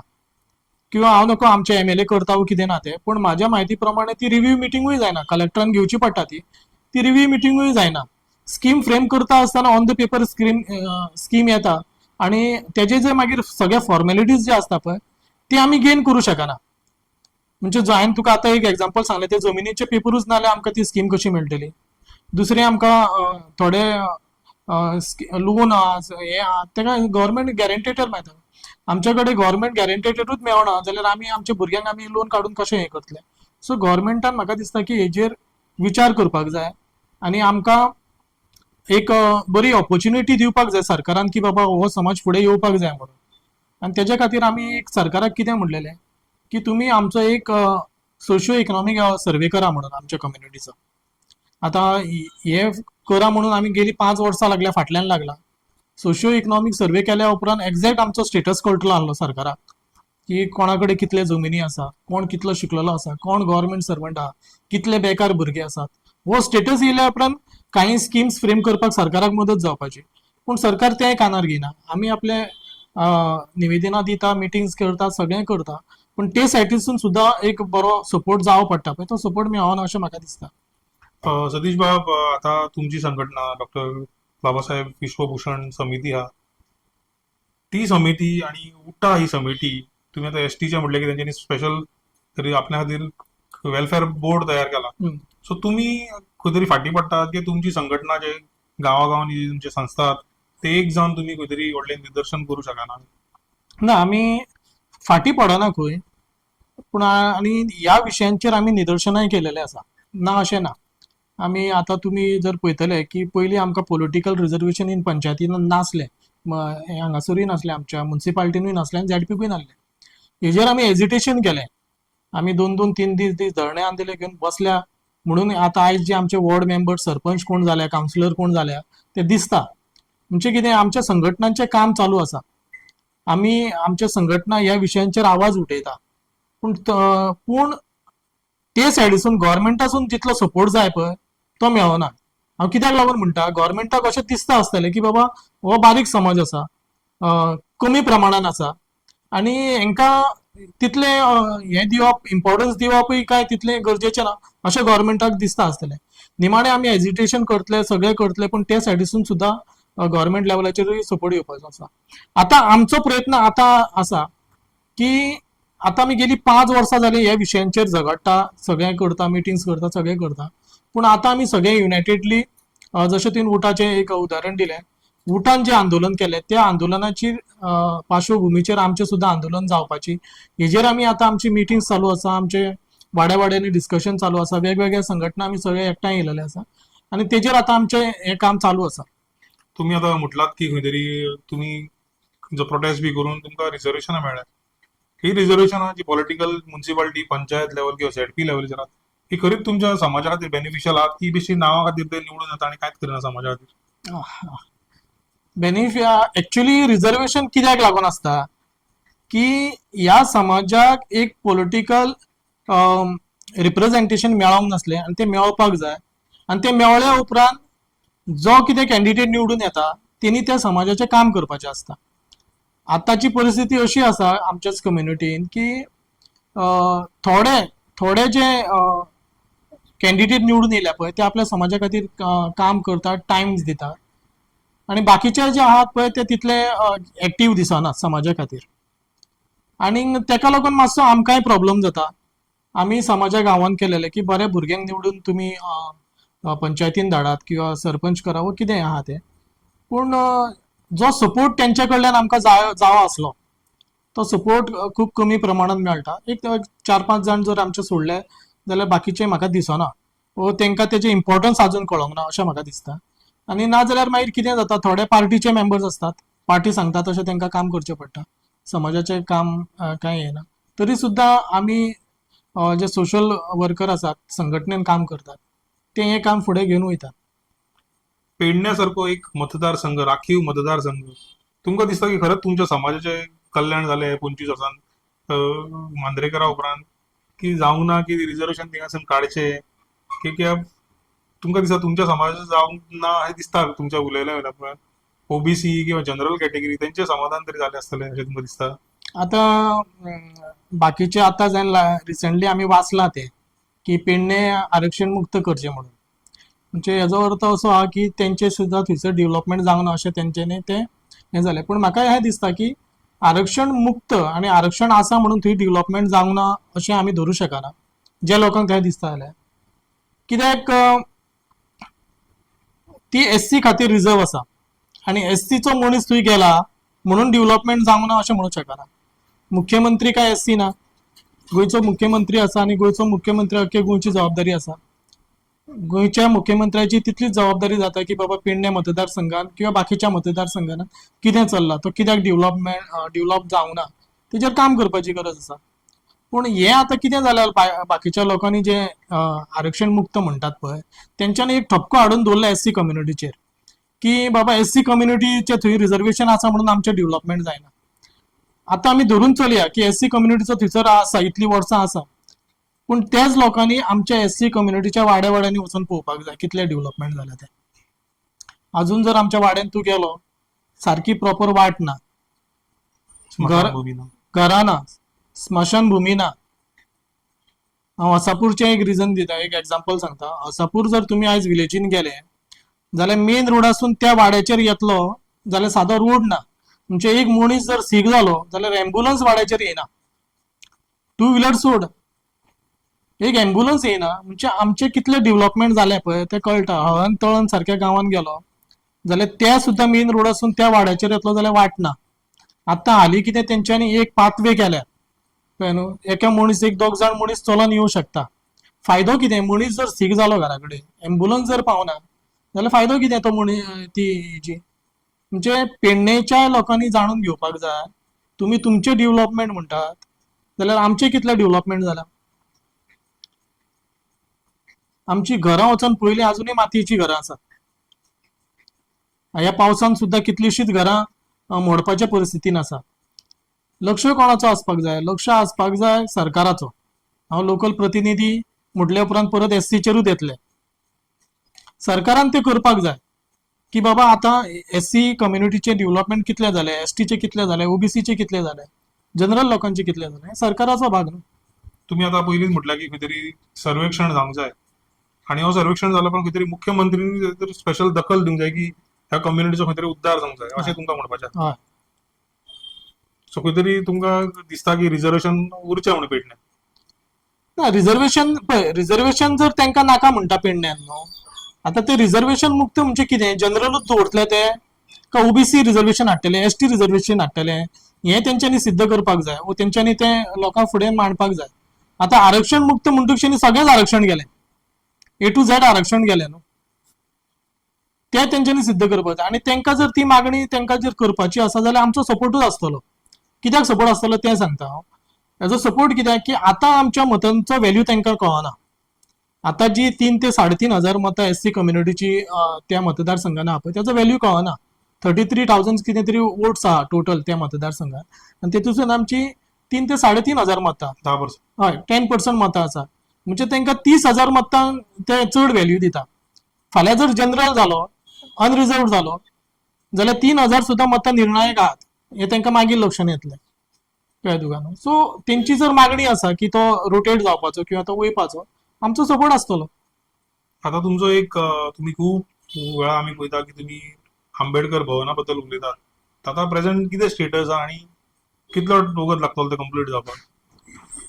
किंवा हांव नको आमचे एमएलए करता वो कितें ना तें, पूण म्हाज्या म्हायती प्रमाणे ती रिव्यू मिटींगूय जायना. कलेक्टरान घेवची पडटा ती, ती रिव्यू मिटींगूय जायना. स्कीम फ्रेम करता आसतना on the paper scheme येता आनी तेजे जे मागीर सगळे फॉर्मेलिटीज जे आसता पळय, ते आमी गेन करूं शकना. म्हणजे जो हांवें तुका आतां एक एग्जाम्पल सांगलें, ते जमिनीचे पेपरूच ना जाल्यार आमकां ती स्कीम कशी मेळटली? दुसरें, आमकां थोडे लोन आहा, हें आहा, तेका गव्हर्मेंट गॅरंटेटर मेळटा. आमच्या कडेन गव्हर्मेंट गॅरंटेटरूच मेळना जाल्यार आमी आमच्या भुरग्यांक आमी लोन काडून कशें हें करतले? सो गव्हर्मेंटान म्हाका दिसता की हेजेर विचार करपाक जाय आनी आमकां एक बरी ऑपॉर्च्युनिटी दिवपाक जाय सरकारान की बाबा हो समाज फुडें येवपाक जाय म्हणून. आनी तेज्या खातीर आमी एक सरकाराक कितें म्हणलेलें की तुमी आमचो एक सोशियो इकनॉमीक सर्वे करा म्हणून आमच्या कम्युनिटीचो. आतां हे करा म्हणून आमी गेली 5 वर्सां लागल्या फाटल्यान लागला. सोशियो इकनॉमीक सर्वे केल्या उपरांत एग्जॅक्ट आमचो स्टेटस कळटलो आहलो सरकाराक की कोणा कडेन कितले जमिनी आसा, कोण कितलो शिकलेलो आसा, कोण गव्हर्मेंट सर्वंट आहा, कितले बेकार भुरगे आसात. हो स्टेटस येयल्या उपरांत कांय स्किम्स फ्रेम करपाक सरकाराक मदत जावपाची. पूण सरकार तें कानार घेयना. आमी आपले निवेदनां दिता, मिटिंग्स करता, सगळें करता, पूण ते सायटीसून सुद्दां एक बरो सपोर्ट जावो पडटा पळय, तो सपोर्ट मेळना अशें म्हाका दिसता. सतीश बाब, आता तुमची संघटना डॉक्टर बाबासाहेब विश्वभूषण समिती हा, ती समिती आणि उटा ही समिती, तुम्ही आता एसटीच्या म्हटले की तेंच्यांनी स्पेशल तरी आपल्या खातीर वेलफेअर बोर्ड तयार केला. सो तुमी खंय तरी फाटीं पडटात की तुमची संघटना जे गांवागांवांनी जी तुमचे संस्था आहात, ते एक जावन तुमी खंय तरी व्हडलें निदर्शन करूं शकना? ना, आमी फाटीं पडना खंय पूण. आनी ह्या विशयांचेर आमी निदर्शनांय केलेलें आसा, ना अशें ना. आमी आतां तुमी जर पळयतले की पयलीं आमकां पॉलिटिकल रिजर्वेशन इन पंचायतीन नासलें, हांगासरूय नासलें, आमच्या मुन्सिपालिटीनूय नासलें आनी झेडपीकूय नासलें. हेजेर आमी एजिटेशन केलें. आमी दोन दोन तीन दीस दीस धरणे आंदोलन घेवन बसल्या म्हणून आतां आयज जे आमचे वॉर्ड मेंबर, सरपंच कोण जाल्या, कावन्सिलर कोण जाल्या ते दिसता. म्हणजे कितें, आमच्या संघटनांचें काम चालू आसा, आमी आमच्या संघटना ह्या विशयांचेर आवाज उठयता, पूण पूण ते सायडीसून गव्हर्मेंटासून जितलो सपोर्ट जाय पळय तो मेळना. हांव कित्याक लागून म्हणटा, गव्हर्मेंटाक अशें दिसता आसतलें की बाबा हो बारीक समाज आसा, कमी प्रमाणान आसा आनी हांकां तितलें हें दिवप, इम्पॉर्टन्स दिवपूय काय तितलें गरजेचें ना अशें गव्हर्मेंटाक दिसता आसतलें. निमाणें आमी एजिटेशन करतले, सगळें करतले, पूण ते सायडीसून सुद्दां गव्हर्मेंट लेवलाचेरूय सपोर्ट येवपाचो आसा. आतां आमचो प्रयत्न आतां आसा की आतां आमी गेली 5 वर्सां जालीं ह्या विशयांचेर झगडटा, सगळें करता, मिटिंग्स करता, सगळें करता, पूण आतां आमी सगळे युनायटेडली, जशें तुवें उटाचें एक उदाहरण दिलें, उटान जें आंदोलन केलें त्या आंदोलनाची पार्श्वभुमीचेर आमचें सुद्दां आंदोलन जावपाची हेजेर आमी आतां आमची मिटिंग्स चालू आसा, आमचे वाड्या वाड्यांनी डिस्कशन चालू आसा, वेगवेगळ्या संघटना आमी सगळे एकठांय येयलेले आसा आनी तेजेर आतां आमचें हें काम चालू आसा. तुमी आतां म्हटलात की खंय तरी तुमी जो प्रोटेस्ट बी करून तुमकां रिजर्वेशनां मेळ्ळ्या. ही रिजर्वेशनां जी पॉलिटिकल मुन्सिपालिटी, पंचायत लेवल किंवा झेडपी लेवलाचेर आहात, ही खरीच तुमच्या समाजा खातीर बेनिफिशियल आहात की बेश्टी नांवा खातीर ते निवडून येता आनी कांयच करिना समाजा खातीर? एक्चुअली रिजर्वेशन कित्याक लागून आसता की ह्या समाजाक एक पॉलिटिकल रिप्रेझेंटेशन मेळोंक नासलें आनी तें मेळपाक जाय, आनी तें मेळ्ळ्या उपरांत जो कितें कॅन्डिडेट निवडून येता तेणी त्या समाजाचें काम करपाचें आसता. आतांची परिस्थिती अशी आसा आमच्याच कम्युनिटीन की थोडे थोडे जे कॅन्डिडेट निवडून येयल्या पळय ते आपल्या समाजा खातीर काम करतात, टायम्स दितात, आनी बाकीचे जे आहात पळय ते तितले एक्टीव दिसना समाजा खातीर, आनी तेका लागून मातसो आमकांय प्रॉब्लम जाता. आमी समाजाक आव्हान केलेलें की बऱ्या भुरग्यांक निवडून तुमी पंचायतीन धाडात किंवा सरपंच करा वो कितें आहा तें, पूण जो सपोर्ट तेंच्या कडल्यान आमकां जाय जावो आसलो तो सपोर्ट खूब कमी प्रमाणान मेळटा. एक 4-5 जाण जर आमचे सोडले जाल्यार बाकीचे म्हाका दिसना वो तेंकां तेजें इम्पॉर्टन्स आजून कळोंक ना अशें म्हाका दिसता. आनी ना जाल्यार मागीर कितें जाता, थोडे पार्टीचे मेंबर्स आसतात, पार्टी सांगता तशें तेंकां काम करचें पडटा, समाजाचें काम कांय येना. तरी सुद्दां आमी जे सोशल वर्कर आसात, संघटनेन काम करतात, ते हें काम फुडें घेवन वयतात. पेडण्या सारको एक मतदारसंघ, राखीव मतदारसंघ, तुमकां दिसता की खरेंच तुमच्या समाजाचें कल्याण जालें 25 वर्सांत मांद्रेकरा उपरांत, की जावंक ना, की रिजर्वेशन थिंगासून काडचें की कित्याक तुमकां दिसता तुमच्या समाजाचें जावंक ना अशें दिसता तुमच्या उलयल्या वयल्या उपरांत? ओबीसी किंवा जनरल कॅटेगरी तेंचें समाधान तरी जालें आसतलें अशें तुमकां दिसता? आतां बाकीचे आतां जावन रिसंटली आमी वाचलां तें की पेडणे आरक्षण मुक्त करचें म्हणून, म्हणजे हेजो अर्थ असो आहा की तेंचे सुद्दां थंयसर डेव्हलपमेंट जावंक ना अशें तेंच्यांनी तें हें जालें. पूण म्हाका हें दिसता की आरक्षण मुक्त आनी आरक्षण आसा म्हणून थंय डेव्हलपमेंट जावंक ना अशें आमी धरूं शकना, ज्या लोकांक तें दिसता जाल्यार. कित्याक ती एस सी खातीर रिजर्व आसा आनी एस सीचो मनीस थंय गेला म्हणून डेव्हलपमेंट जावंक ना अशें म्हणूंक शकना. मुख्यमंत्री काय एस सी ना, गोंयचो मुख्यमंत्री आसा आनी गोंयचो मुख्यमंत्री अख्खे गोंयची जबाबदारी आसा. गोंयच्या मुख्यमंत्र्याची तितलीच जबाबदारी जाता की बाबा पेडणे मतदारसंघात किंवा बाकीच्या मतदारसंघात कितें चल्लां, तो कित्याक डेव्हलप जावंक ना तेजेर काम करपाची गरज आसा. पूण हें आतां कितें जालें, बाकीच्या लोकांनी जें आरक्षण मुक्त म्हणटात पळय तेंच्यांनी एक ठपको हाडून दवरला एस सी कम्युनिटीचेर की बाबा एस सी कम्युनिटीचें थंय रिजर्वेशन आसा म्हणून आमचें डेव्हलपमेंट जायना. आतां आमी धरून चलया की एस सी कम्युनिटीचो थंयसर आसा, इतलीं वर्सां आसा, पूण त्याच लोकांनी आमच्या एस सी कम्युनिटीच्या वाड्या वाड्यांनी वचून पळोवपाक जाय कितलें डेव्हलपमेंट जालां तें. अजून जर आमच्या वाड्यान तूं गेलो, सारकी प्रॉपर वाट ना, स्मशानभूमी ना, घरां ना, स्मशानभूमी ना. हांव असापूरचें एक रिजन दिता, एक एग्जाम्पल सांगता. असापूर जर तुमी आयज विलेजीन गेले जाल्यार मेन रोडासून त्या वाड्याचेर येतलो जाल्यार सादो रोड ना, म्हणजे एक मनीस जर सीक जालो जाल्यार एम्बुलन्स वाड्याचेर येना, टू व्हिलर सोड, एक एम्बुलन्स येना. म्हणजे आमचें कितलें डेव्हलपमेंट जालें पळय तें कळटा. हळण तळण सारक्या गांवांत गेलो जाल्यार त्या सुद्दां मेन रोडासून त्या वाड्याचेर येतलो जाल्यार वाट ना. आतां हालीं कितें तेंच्यांनी एक पाथवे केल्या कळ्ळें न्हू, एका मनीस एक दोग जाण मनीस चलोन येवं शकता. फायदो कितें, मनीस जर सीक जालो घरा कडेन एम्बुलन्स जर पावना जाल्यार फायदो कितें तो मनीस ती हेजी. म्हणजे पेडणेच्या लोकांनी जाणून घेवपाक जाय, तुमी तुमचें डेव्हलपमेंट म्हणटात जाल्यार आमचें कितलें डेव्हलपमेंट जालां. आमची घरां वचोन पयलीं आजुनूय मातयेचीं घरां आसात. ह्या पावसान सुद्दां कितलींशींच घरां मोडपाच्या परिस्थितीन आसा. लक्ष कोणाचो आसपाक जाय? लक्ष आसपाक जाय सरकाराचो. हांव लोकल प्रतिनिधी म्हटल्या उपरांत परत एससीचेरूच येतले. सरकारान तें करपाक जाय की बाबा आतां एससी कम्युनिटीचें डेव्हलपमेंट कितलें जालें, एसटीचें कितलें जालें, ओबीसीचें कितलें जालें, जनरल लोकांचें कितलें जालें, सरकाराचो भाग न्हू. तुमी आतां पयलींच म्हटल्यार की खंय तरी सर्वेक्षण जावंक जाय आनी हो सर्वेक्षण जालो पण खंय तरी मुख्यमंत्रींनी तरी स्पेशल दखल दिवंक जाय की ह्या कम्युनिटीचो खंय तरी उद्धार जावंक जाय अशें तुमकां म्हणपाचें. हय. सो खंय तरी तुमकां दिसता की रिजर्वेशन उरचें म्हणून पेडण्यां? ना, रिजर्वेशन पळय, रिजर्वेशन जर तांकां नाका म्हणटा पेडण्यान न्हू, आतां ते रिजर्वेशन मुक्त म्हणजे कितें, जनरलूच दवरतले ते काय ओबीसी रिजर्वेशन हाडटले, एसटी रिजर्वेशन हाडटले, हें तेंच्यांनी सिद्ध करपाक जाय वो तेंच्यांनी तें लोकां फुडें मांडपाक जाय. आतां आरक्षण मुक्त म्हणटकीर सगळेंच आरक्षण गेलें, ए टू झॅड आरक्षण गेलें न्हू, तें तेंच्यांनी सिद्ध करपाक जाय. आनी तांकां जर ती मागणी तांकां जर करपाची आसा जाल्यार आमचो सपोर्टूच आसतलो. कित्याक सपोर्ट आसतलो तें सांगता हांव. हेजो सपोर्ट कित्याक की आतां आमच्या मतांचो व्हॅल्यू तांकां कळना. आतां जी 3 ते 3,500 मतां एससी कम्युनिटीची त्या मतदारसंघान आहा पळय तेजो व्हॅल्यू कळना. 33,000 कितें तरी वोट्स आहा टोटल त्या मतदारसंघात आनी तेतूंतल्यान आमची 3 ते 3,500 मतां, 10%. हय, 10% मतां आसा. म्हणजे तांकां 30,000 मतांक ते चड व्हॅल्यू दिता. फाल्यां जर जनरल जालो, अनरिजर्व जालो जाल्यार 3,000 सुद्दां मतां निर्णायक आहात हें तांकां मागीर लक्षांत येतलें. कळ्ळें तुका न्हू? सो तेंची जर मागणी आसा की तो रोटेट जावपाचो किंवा तो वयपाचो, आमचो सपोर्ट आसतलो. आतां तुमचो एक तुमी खूब वेळा आमी पळयता की तुमी आंबेडकर भवना बद्दल उलयतात. आतां प्रेझेंट कितें स्टेटस आहा आनी कितलो वगत लागतलो तें कंप्लीट जावपाक?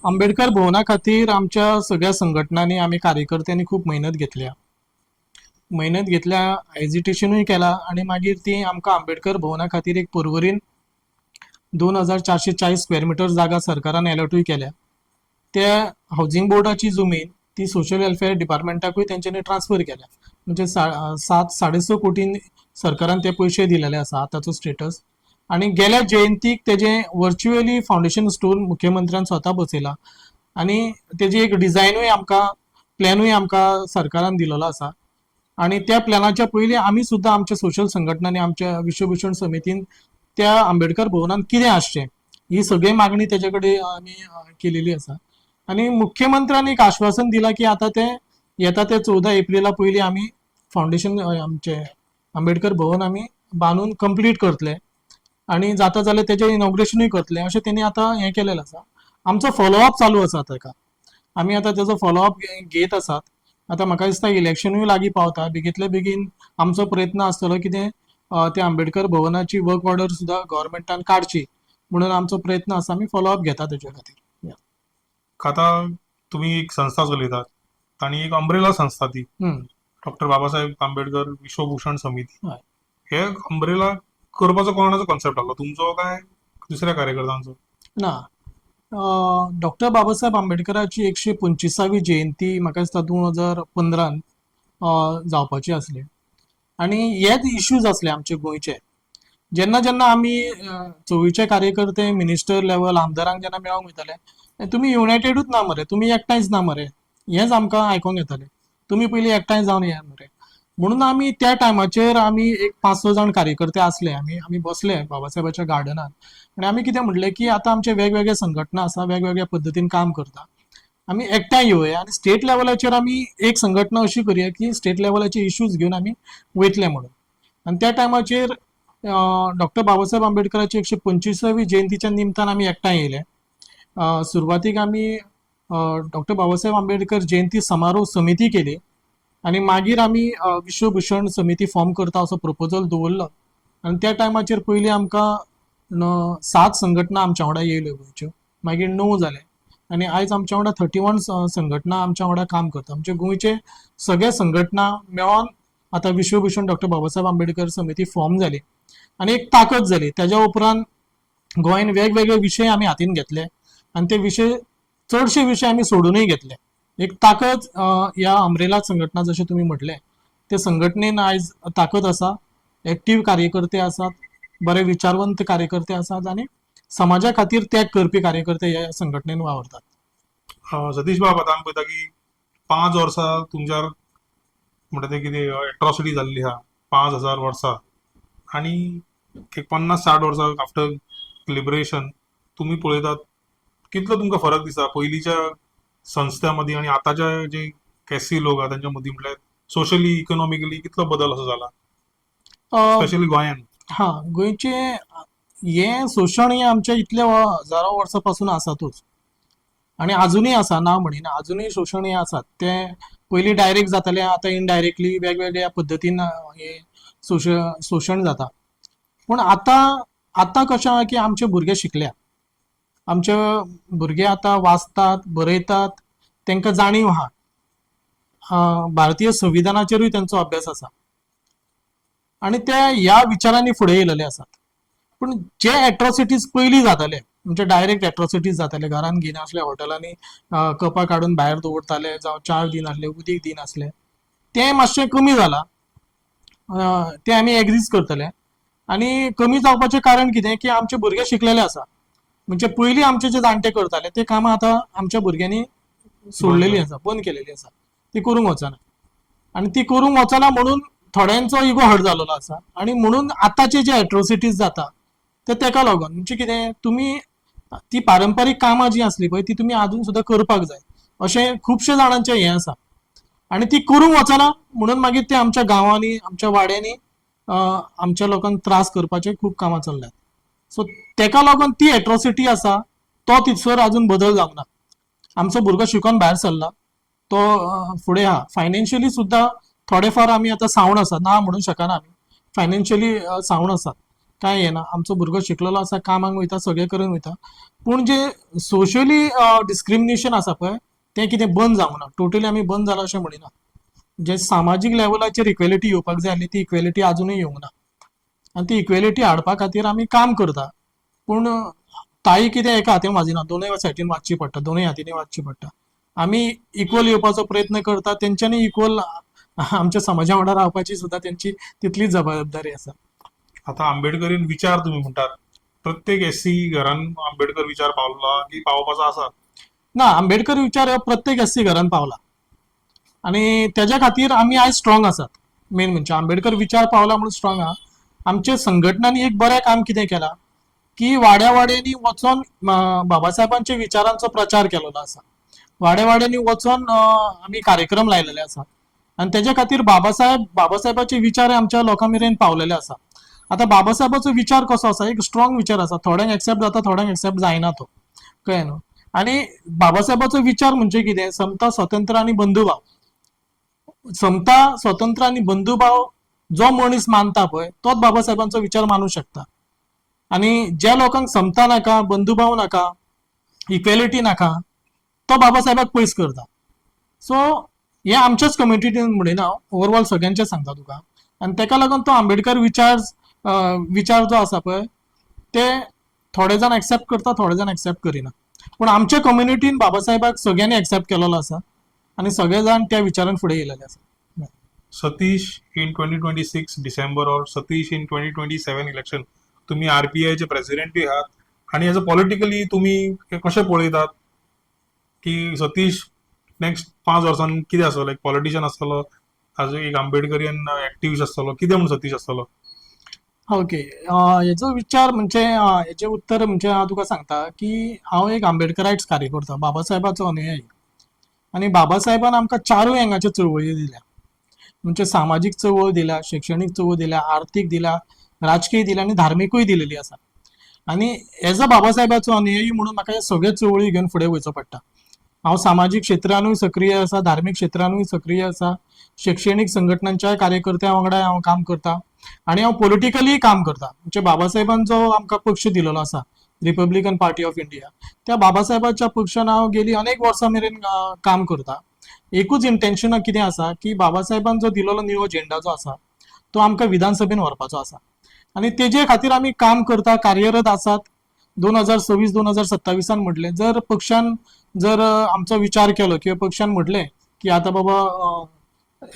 आंबेडकर भवना खातीर आमच्या सगळ्या संघटनांनी, आमी कार्यकर्त्यांनी खूब मेहनत घेतल्या. मेहनत घेतल्या, एजिटेशनूय केला आनी मागीर ती आमकां आंबेडकर भवना खातीर एक पर्वरीन 2,440 स्क्वेअर मिटर जागा सरकारान एलॉटूय केल्या. त्या हावजींग बोर्डाची जमीन ती सोशल वेलफेअर डिपार्टमेंटाकूय तेंच्यांनी ट्रान्सफर केल्या. म्हणजे 7.5 कोटीन सरकारान ते पयशे दिलेले आसा आतांचो स्टेटस. आनी गेल्या जयंतीक तेजें वर्च्युअली फावंडेशन स्टोन मुख्यमंत्र्यान स्वता बसयला आनी तेजी एक डिजायनूय आमकां, प्लॅनूय आमकां सरकारान दिलेलो आसा. आनी त्या प्लॅनाच्या पयलीं आमी सुद्दां आमच्या सोशल संघटनांनी, आमच्या विश्वभूषण समितीन त्या आंबेडकर भवनान कितें आसचें ही सगळी मागणी तेजे कडेन आमी केलेली आसा. आनी मुख्यमंत्र्यान एक आश्वासन दिलां की आतां तें येता ते 14 एप्रिला पयलीं आमी फावंडेशन आमचें आंबेडकर भवन आमी बांदून कंप्लीट करतले आनी जाता जाल्यार तेजें इनॉग्रेशनूय करतले अशें तेणी आतां हें केलेलें आसा. आमचो फॉलोअप चालू आसा ताका, आमी आतां तेजो फॉलोअप घेत आसात. आतां म्हाका दिसता इलेक्शनूय लागीं पावता, बेगींतले बेगीन आमचो प्रयत्न आसतलो कितें ते आंबेडकर भवनाची वर्क ऑर्डर सुद्दां गव्हर्मेंटान काडची म्हणून आमचो प्रयत्न आसा. आमी फॉलोअप घेता तेजे खातीर. आतां तुमी एक संस्था चलयतात आनी एक अंब्रेला संस्था ती डॉक्टर बाबासाहेब आंबेडकर विश्वभूषण समिती. हय. हे अंब्रेला करपाचो कोणाचो कॉन्सेप्ट आसलो, तुमचो काय दुसऱ्या कार्यकर्त्यांचो? ना, डॉक्टर बाबासाहेब आंबेडकराची 125वी जयंती म्हाका दिसता 2015 जावपाची आसली आनी हेच इश्यूज आसले आमचे गोंयचे. जेन्ना जेन्ना आमी चळवळीचे कार्यकर्ते मिनिस्टर लेवल आमदारांक जेन्ना मेळोंक वयताले, तुमी युनायटेडूच ना मरे, तुमी एकठांयच ना मरे, हेंच आमकां आयकोंक येतालें. तुमी पयलीं एकठांय जावन येया मरे. म्हणून आमी त्या टायमाचेर आमी एक 5-6 जाण कार्यकर्ते आसले. आमी बसले बाबासाहेबाच्या गार्डनान आनी आमी कितें म्हटलें की आतां आमचे वेगवेगळे संघटना आसा, वेगवेगळ्या पद्दतीन काम करता, आमी एकठांय येवया आनी स्टेट लेवलाचेर आमी एक संघटना अशी करुया की स्टेट लेवलाचे इश्यूज घेवन आमी वयतले म्हणून. आनी त्या टायमाचेर डॉक्टर बाबासाहेब आंबेडकराची 125वी जयंतीच्या निमतान आमी एकठांय येयले. सुरवातीक आमी डॉक्टर बाबासाहेब आंबेडकर जयंती समारोह समिती केली आनी मागीर आमी विश्वभूषण समिती फॉर्म करता असो प्रपोजल दवरलो. आनी त्या टायमाचेर पयलीं आमकां 7 संघटना आमच्या वांगडा येयल्यो गोंयच्यो, मागीर 9 जाले आनी आयज आमच्या वांगडा 31 संघटना आमच्या वांगडा काम करता. आमचे गोंयचे सगळे संघटना मेळोन आतां विश्वभूषण डॉक्टर बाबासाहेब आंबेडकर समिती फॉर्म जाली आनी एक ताकद जाली. तेज्या उपरांत गोंयान वेगवेगळे विशय आमी हातीन घेतले आनी ते विशय, चडशे विशय आमी सोडूनय घेतले. एक ताकद ह्या अंब्रेला संघटना जशें तुमी म्हटलें ते संघटनेन आयज ताकद आसा, एक्टीव कार्यकर्ते आसात, बरे विचारवंत कार्यकर्ते आसात आनी समाजा खातीर त्याग करपी कार्यकर्ते ह्या संघटनेन वावरतात. सतीश बाब, आतां आमी पळयता की 5 वर्सां तुमच्यार म्हणटा तें कितें एट्रॉसिटी जाल्ली आहा, 5,000 वर्सां आनी एक 50-60 वर्सां आफ्टर लिबरेशन तुमी पळयतात, कितलो तुमकां फरक दिसता पयलींच्या संस्थ्या मदीं आनी आतांच्या जे एससी लोक आहा तेंच्या मदीं? म्हटल्यार सोशली, इकॉनॉमिकली कितलो बदल असो जाला, स्पेशली गोंयान? हा, गोंयचे हें शोशण हें आमच्या इतल्या हजारो वर्सां पासून आसातूच आनी आजुनूय आसा. ना म्हणिना, आजुनूय शोशण हें आसात. तें पयलीं डायरेक्ट जातालें, आतां इनडायरेक्टली वेगवेगळ्या पद्दतीन हें शोशण जाता. पूण आतां आतां कशें आहा की आमचे भुरगे शिकल्या, आमचे भुरगे आतां वाचतात, बरयतात, तांकां जाणीव आहा, भारतीय संविधानाचेरूय तांचो अभ्यास आसा आनी ते ह्या विचारांनी फुडें येयलेले आसात. पूण जे एट्रॉसिटीज पयलीं जाताले, म्हणजे डायरेक्ट एट्रॉसिटीज जाताले, घरान घेयनासले, हॉटेलांनी कपां काडून भायर दवरताले, जावं च्या दिनासले, उदीक दिनासले, तें मातशें कमी जालां. तें आमी एग्रीज करतले. आनी कमी जावपाचें कारण कितें की आमचे भुरगे शिकलेले आसा. म्हणजे पयलीं आमचे जे जाणटे करताले ते कामां आतां आमच्या भुरग्यांनी सोडलेली आसा, बंद केलेली आसा, ती करूंक वचना. आनी ती करूंक वचना म्हणून थोड्यांचो इगो हर्ट जाल्लो आसा आनी म्हणून आतांचे जे एट्रोसिटीज जाता ते तेका लागून. म्हणजे कितें, तुमी ती पारंपारीक कामां जीं आसली पळय, ती तुमी आजून सुद्दां करपाक जाय अशें खुबशे जाणांचें हें आसा आनी ती करूंक वचना म्हणून मागीर ते आमच्या गांवांनी, आमच्या वाड्यांनी आमच्या लोकांक त्रास करपाचे खूब कामां चल्ल्यात. सो तेका लागून ती एट्रोसिटी आसा, तो थंयसर अजून बदल जावंक ना. आमचो भुरगो शिकोन भायर सरला, तो फुडें आहा. फायनान्शियली सुद्दां थोडे फार आमी आतां सावंड आसा, ना म्हणूंक शकना. आमी फायनान्शियली सावंड आसा, कांय हें ना. आमचो भुरगो शिकलेलो आसा, कामाक वयता, सगळें करून वयता. पूण जे सोशली डिस्क्रिमिनेशन आसा पळय, तें कितें बंद जावंक ना. टोटली आमी बंद जालां अशें म्हणिना. जे सामाजीक लेवलाचेर इक्वेलिटी येवपाक जाय आसली, ती इक्वेलिटी आजुनूय येवंक ना आनी ती इक्वेलिटी हाडपा खातीर आमी काम करता. पूण ताळी कितें एका हातीन वाजिना, दोनूय सायडीन वाजची पडटा, दोनूय हातींनी वाजची पडटा. आमी इक्वल येवपाचो प्रयत्न करता, तेंच्यांनी इक्वल आमच्या समाजा वांगडा रावपाची सुद्दां तेंची तितलीच जबाबदारी आसा. आतां आंबेडकरीन विचार तुमी म्हणटात, प्रत्येक एससी घरान आंबेडकर विचार पावला की पावपाचो आसा? ना, आंबेडकर विचार हो प्रत्येक एससी घरान पावला आनी तेज्या खातीर आमी आयज स्ट्रॉंग आसात. मेन म्हणजे आंबेडकर विचार पावला म्हणून स्ट्रॉंग आहा. आमच्या संघटनांनी एक बरें काम कितें केलां की वाड्या वाड्यांनी वचोन बाबासाहेबांच्या विचारांचो प्रचार केलेलो आसा. वाड्या वाड्यांनी वचोन आमी कार्यक्रम लायलेले आसा आनी तेज्या खातीर बाबासाहेबाचे विचार हे आमच्या लोकां मेरेन पावलेले आसा. आतां बाबासाहेबाचो विचार कसो आसा, एक स्ट्रॉंग विचार आसा. थोड्यांक एक्सेप्ट जाता, थोड्यांक एक्सेप्ट जायना तो, कळ्ळें न्हू? आनी बाबासाहेबाचो विचार म्हणजे कितें? समता, स्वतंत्र आनी बंधुभाव. समता, स्वतंत्र आनी बंधुभाव जो मनीस मानता पळय, तोच बाबासाहेबांचो विचार मानू शकता. आनी ज्या लोकांक समता नाका, बंधुभाव नाका, इक्वेलिटी नाका, तो बाबासाहेबाक पयस करता. सो हे आमच्याच कम्युनिटीन म्हणिना हांव, ओवरऑल सगळ्यांचें सांगता तुका. आनी तेका लागून तो आंबेडकर विचार जो आसा पळय, ते थोडे जाण एक्सेप्ट करता, थोडे जाण एक्सेप्ट करिना. पूण आमच्या कम्युनिटीन बाबासाहेबाक सगळ्यांनी एक्सेप्ट केलेलो आसा आनी सगळे जाण त्या विचारान फुडें येयलेले आसा. Satish in 2026 December or Satish in 2027 election, तुम्ही आरपीआयचे प्रेसिडेंटूय आहात आणि एज अ पॉलिटिकली तुम्ही कशें पळयतात की सतीश नेक्स्ट 5 वर्सांनी कितें आसतलो? एक पॉलिटिशियन आसतलो, अजून एक आंबेडकरियन एक्टिविस्ट आसतलो, कितें म्हूण सतीश आसतलो? ओके, हेजो विचार म्हणजे हेजें उत्तर म्हणजे हांव तुका सांगता की हांव एक आंबेडकरायट्स कार्यकर्तो, बाबासाहेबाचो अनुयायी आनी बाबासाहेबान आमकां चारूय आंगाच्यो चळवळी दिल्या. म्हणजे सामाजीक चळवळ दिल्या, शिक्षणीक चळवळ दिल्या, आर्थीक दिल्या, राजकीय दिल्या आनी धार्मिकूय दिलेली आसा. आनी एज अ बाबासाहेबाचो अनुयायी म्हणून म्हाका हे सगळे चळवळी घेवन फुडें वयचो पडटा. हांव सामाजीक क्षेत्रानूय सक्रीय आसा, धार्मीक क्षेत्रानूय सक्रीय आसा, शिक्षणीक संघटनांच्या कार्यकर्त्यां वांगडा हांव काम करता आनी हांव पॉलिटिकली काम करता. म्हणजे बाबासाहेबान जो आमकां पक्ष दिलेलो आसा, रिपब्लिकन पार्टी ऑफ इंडिया, त्या बाबासाहेबाच्या पक्षान हांव गेली अनेक वर्सां मेरेन काम करता. एकूच इंटेन्शन कितें आसा की बाबासाहेबान जो दिलेलो निळो झेंडा जो आसा, तो आमकां विधानसभेन व्हरपाचो आसा आनी तेजे खातीर आमी काम करता, कार्यरत आसात. 2026, 2027 म्हटलें, जर पक्षान जर आमचो विचार केलो किंवा पक्षान म्हटलें की आतां बाबा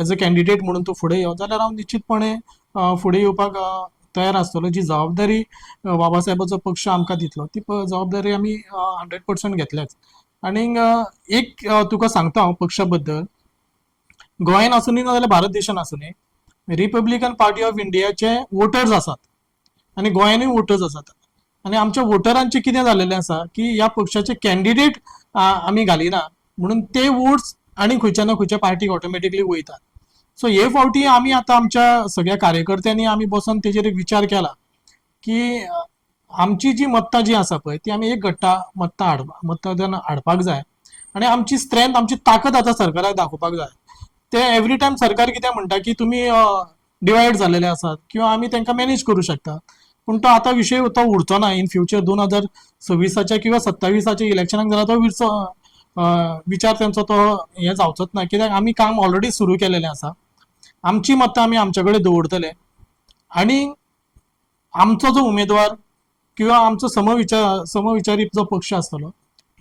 एज अ कॅन्डिडेट म्हणून तूं फुडें यो, जाल्यार हांव निश्चितपणे फुडें येवपाक तयार आसतलो. जी जबाबदारी बाबासाहेबाचो पक्ष आमकां दितलो, ती जबाबदारी आमी 100% घेतल्याच. आनीक एक तुका सांगता हांव पक्षा बद्दल, गोंयान आसुनी ना जाल्यार भारत देशान आसुनी, रिपब्लिकन पार्टी ऑफ इंडियाचे वोटर्स आसात आनी गोंयांनूय वोटर्स आसात. आनी आमच्या वोटरांचें कितें जालेलें आसा की ह्या पक्षाचे कॅन्डिडेट आमी घालिना म्हणून ते वोट्स आनी खंयच्या ना खंयच्या पार्टीक ऑटोमॅटिकली वयतात. सो हे फावटी आमी आतां आमच्या सगळ्या कार्यकर्त्यांनी आमी बसोन तेजेर एक विचार केला की आमची जी मत्तां जी आसा पळय ती आमी एक गट्टा मत्तां हाड मतदान हाडपाक जाय आनी आमची स्ट्रेंथ, आमची ताकद आतां सरकाराक दाखोवपाक जाय. ते एवरी टायम सरकार कितें म्हणटा की तुमी डिवायड जाल्लेले आसात किंवा आमी तांकां मॅनेज करूं शकता, पूण तो आतां विशय तो उरचो ना. इन फ्युचर 2026आच्या किंवा 27आच्या इलेक्शनाक जाल्यार तो विरचो विचार तेंचो तो हें जावचोच ना, कित्याक आमी काम ऑलरेडी सुरू केलेलें आसा. आमची मत्तां आमी आमचे कडेन दवरतले आनी आमचो जो उमेदवार किंवा आमचो समविचारी जो पक्ष आसतलो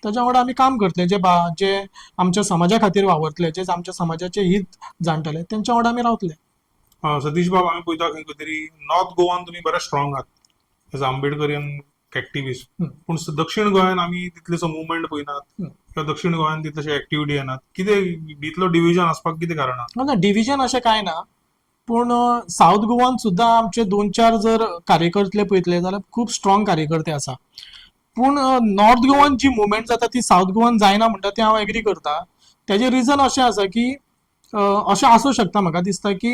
ताच्या वांगडा आमी काम करतले. जे आमच्या समाजा खातीर वावरतले, जे आमच्या समाजाचे हित जाणटले, तेंच्या वांगडा आमी रावतले. सतीश बाब, आमी पळयता खंय तरी नॉर्थ गोवान तुमी बरे स्ट्रॉंग आहात एज आंबेडकरियन एक्टिविस्ट, पूण दक्षिण गोंयान आमी तितलेसो मुवमेंट पळयनात किंवा दक्षिण गोंयान तितलेशे एक्टिविटी येनात. कितें इतलो डिविजन आसपाक कितें कारण आहा? ना, डिविजन अशें कांय ना, पूण सावथ गोवान सुद्दां आमचे दोन चार जर कार्यकर्ते पळयतले जाल्यार खूब स्ट्रॉंग कार्यकर्ते आसा. पूण नॉर्थ गोवान जी मुवमेंट जाता ती सावथ गोवान जायना म्हणटा तें हांव एग्री करता. तेजें रिजन अशें आसा की अशें आसूं शकता, म्हाका दिसता की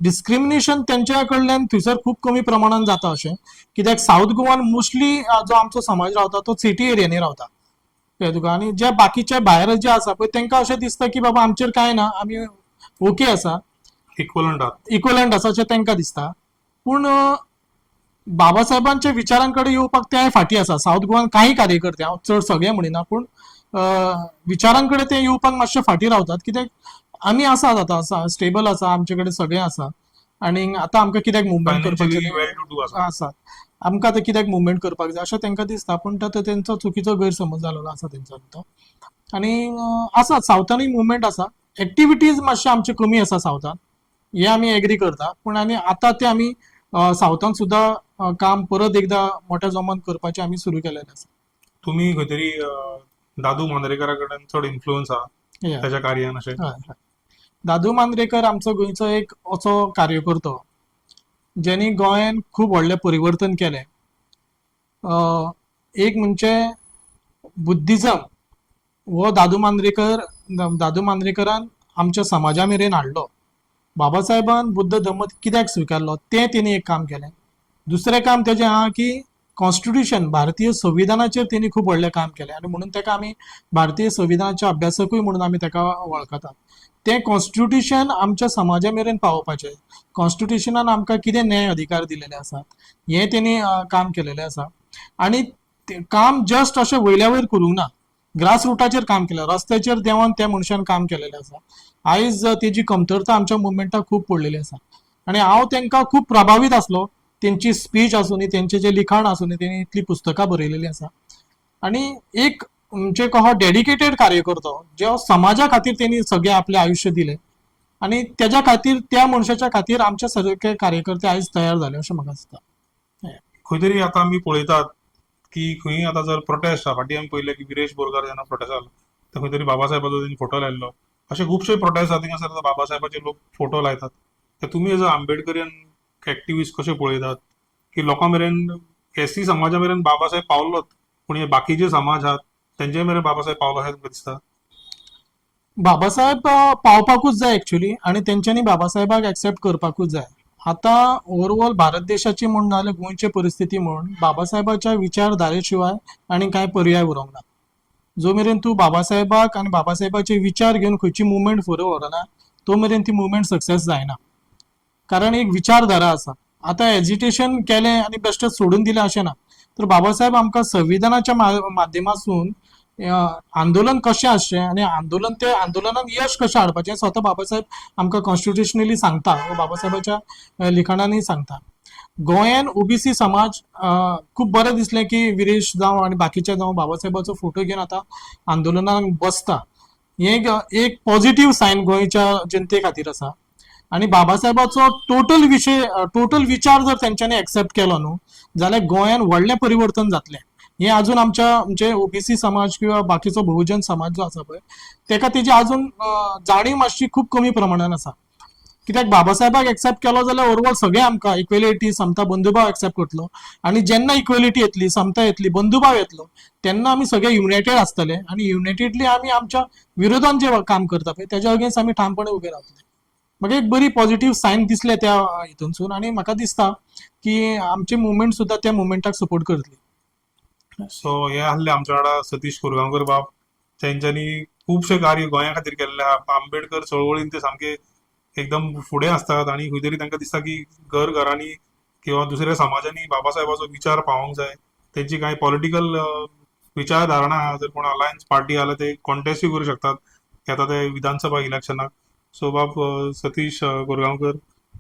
डिस्क्रिमिनेशन तेंच्या कडल्यान थंयसर खूब कमी प्रमाणान जाता अशें, कित्याक सावथ गोवान मोस्टली जो आमचो समाज रावता तो सिटी एरियांनी रावता, कळ्ळें तुका? आनी जे बाकीचे भायर जे आसा पळय तेंकां अशें दिसता की बाबा आमचेर कांय ना, आमी ओके आसा, इक्वलंट आहात. इक्वलंट आसा अशें तेंकां दिसता. पूण बाबासाहेबांच्या विचारांकडेन येवपाक ते फाटीं आसा. सावथ गोवान काही कार्यकर्ते, हांव चड सगळे म्हणिना, पूण विचारांकडेन ते येवपाक मातशे फाटीं रावतात, कित्याक आमी आसात आतां स्टेबल आसा, आमचे कडेन सगळें आसा आनी आतां आमकां कित्याक मुवमेंट फायनान्शियली करपाचें वेल टू do आसा. आसा, आमकां आतां कित्याक मुवमेंट करपाक जाय अशें तांकां दिसता. पूण तो तेंचो चुकीचो गैरसमज जाल्लो आसा तेंचो तो. आनी आसा सावथानूय मुवमेंट आसा, एक्टिविटीज मातशे आमचे कमी आसा सावथान, हे आमी एग्री करता. पूण आनी आतां ते आमी सावथान सुद्दां काम परत एकदां मोठ्या जोमान करपाचें आमी सुरू केलेलें आसा. तुमी खंय तरी दादू मांद्रेकरा कडेन चड इन्फ्लुयन्स आहा ताच्या कार्यान अशें? हय हय दादू मांद्रेकर आमचो गोंयचो एक असो कार्यकर्तो ज्यांनी गोंयान खूब व्हडलें परिवर्तन केलें. एक म्हणजे बुद्धिजम हो दादू मांद्रेकरान आमच्या समाजा मेरेन हाडलो. बाबासाहेबान बुद्ध धर्म कित्याक स्विकारलो तें तेणी एक काम केलें. दुसरें काम तेजें आहा की कॉन्स्टिट्युशन, भारतीय संविधानाचेर तेणी खूब व्हडलें काम केलें आनी म्हणून ताका आमी भारतीय संविधानाचे अभ्यासकूय म्हणून आमी ताका वळखतात. तें कॉन्स्टिट्युशन आमच्या समाजा मेरेन पावोवपाचें, कॉन्स्टिट्युशनान आमकां कितें न्याय अधिकार दिलेले आसात हें तेणी काम केलेलें आसा. आनी काम जस्ट अशें वयल्या वयर करूंक ना, ग्रास रुटाचेर काम केलें, रस्त्याचेर देंवन त्या मनशान काम केलेलें आसा. आयज तेजी कमतरता आमच्या मुवमेंटाक खूब पडलेली आसा आनी हांव तांकां खूब प्रभावीत आसलो. तेंची स्पीच आसूं, तेंचें जें लिखाण आसूं, तेणी इतलीं पुस्तकां बरयलेलीं आसा. आनी एक म्हणजे कहो डेडिकेटेड कार्यकर्तो जो समाजा खातीर तेणी सगळें आपलें आयुश्य दिलें आनी तेज्या खातीर, त्या मनशाच्या खातीर आमचे सगळे कार्यकर्ते आयज तयार जाले अशें म्हाका दिसता. खंय तरी आतां आमी पळयतात की खंय आतां जर प्रोटेस्ट आहा, फाटीं आमी पळयलें की विरेश बोरकार जेन्ना प्रोटेस्ट जालो ते खंय तरी बाबासाहेबाचो तेणी फोटो लायल्लो. अशे खुबशे प्रोटेस्ट आहा थिंगासर आतां बाबासाहेबाचे लोक फोटो लायतात. तर तुमी एज अ आंबेडकरियन एक्टिविस्ट कशें पळयतात की लोकां मेरेन, एससी समाजा मेरेन बाबासाहेब पावलोच, पूण हे बाकीचे समाज आहात तेंचे मेरेन बाबासाहेब पावलो अशें तुमकां दिसता? बाबासाहेब पावपाकूच जाय एक्चुली आनी तेंच्यांनी बाबासाहेबाक एक्सेप्ट करपाकूच जाय. आतां ओवरऑल भारत देशाची म्हूण नाजाल्यार गोंयची परिस्थिती म्हूण बाबासाहेबाच्या विचारधारे शिवाय आनी कांय पर्याय उरोंक ना. जो मेरेन तूं बाबासाहेबाक आनी बाबासाहेबाचे विचार घेवन खंयची मुवमेंट फुडें व्हरना तो मेरेन ती मुवमेंट सक्सेस जायना, कारण एक विचारधारा आसा. आतां एजिटेशन केलें आनी बेश्टें सोडून दिलें अशें ना, तर बाबासाहेब आमकां संविधानाच्या माध्यमासून आंदोलन कशें आसचें आनी आंदोलन ते आंदोलनान यश कशें हाडपाचें स्वता बाबासाहेब आमकां कॉन्स्टिट्युशनली सांगता वा बाबासाहेबाच्या लिखाणांनी सांगता. गोंयान ओबीसी समाज खूब बरें दिसलें की विरेश जावं आनी बाकीचे जावं बाबासाहेबाचो फोटो घेवन आतां आंदोलनाक बसता. हें एक पॉझिटीव सायन गोंयच्या जनते खातीर आसा. आनी बाबासाहेबाचो टोटल विशय, टोटल विचार जर तेंच्यांनी एक्सेप्ट केलो न्हू जाल्यार गोंयान व्हडलें परिवर्तन जातलें. हें अजून आमच्या म्हणजे ओबीसी समाज किंवा बाकीचो बहुजन समाज जो आसा पळय तेका तेजी अजून जाणीव मातशी खूब कमी प्रमाणान आसा. कित्याक बाबासाहेबाक एक्सेप्ट केलो जाल्यार ओवरऑल सगळे आमकां इक्वेलिटी, समता, बंधुभाव एक्सेप्ट करतलो. आनी जेन्ना इक्वेलिटी येतली, समता येतली, बंधुभाव येतलो, तेन्ना आमी सगळे युनायटेड आसतले आनी युनायटेडली आमी आमच्या विरोधान जे काम करता पळय, तेज्या अगेन्स्ट आमी ठामपणे उबे रावतले. म्हाका एक बरी पॉझिटिव्ह सायन दिसले त्या हितूनसून आनी म्हाका दिसता की आमचे मुवमेंट सुद्दां त्या मुवमेंटाक सपोर्ट करतली. सो हे आहले आमच्या वांगडा सतीश कोरगांवकर बाब. तेंच्यांनी खुबशे कार्य गोंया खातीर केल्ले आहा. आंबेडकर चळवळीन ते सामके एकदम फुडें आसतात आनी खंय तरी तांकां दिसता की घर घरांनी किंवा दुसऱ्या समाजांनी बाबासाहेबाचो विचार पावोवंक जाय. तेंची कांय पॉलिटिकल विचारधारणा आहा, जर कोण अलायन्स पार्टी आहा ते कॉन्टेस्टूय करूं शकतात येता ते विधानसभा इलेक्शनाक. सो बाब सतीश कोरगांवकर,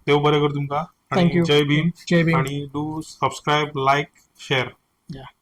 देव बरें कर तुमकां आनी thank you. जय भीम. जय भीम. आणि do subscribe, like, share. Yeah.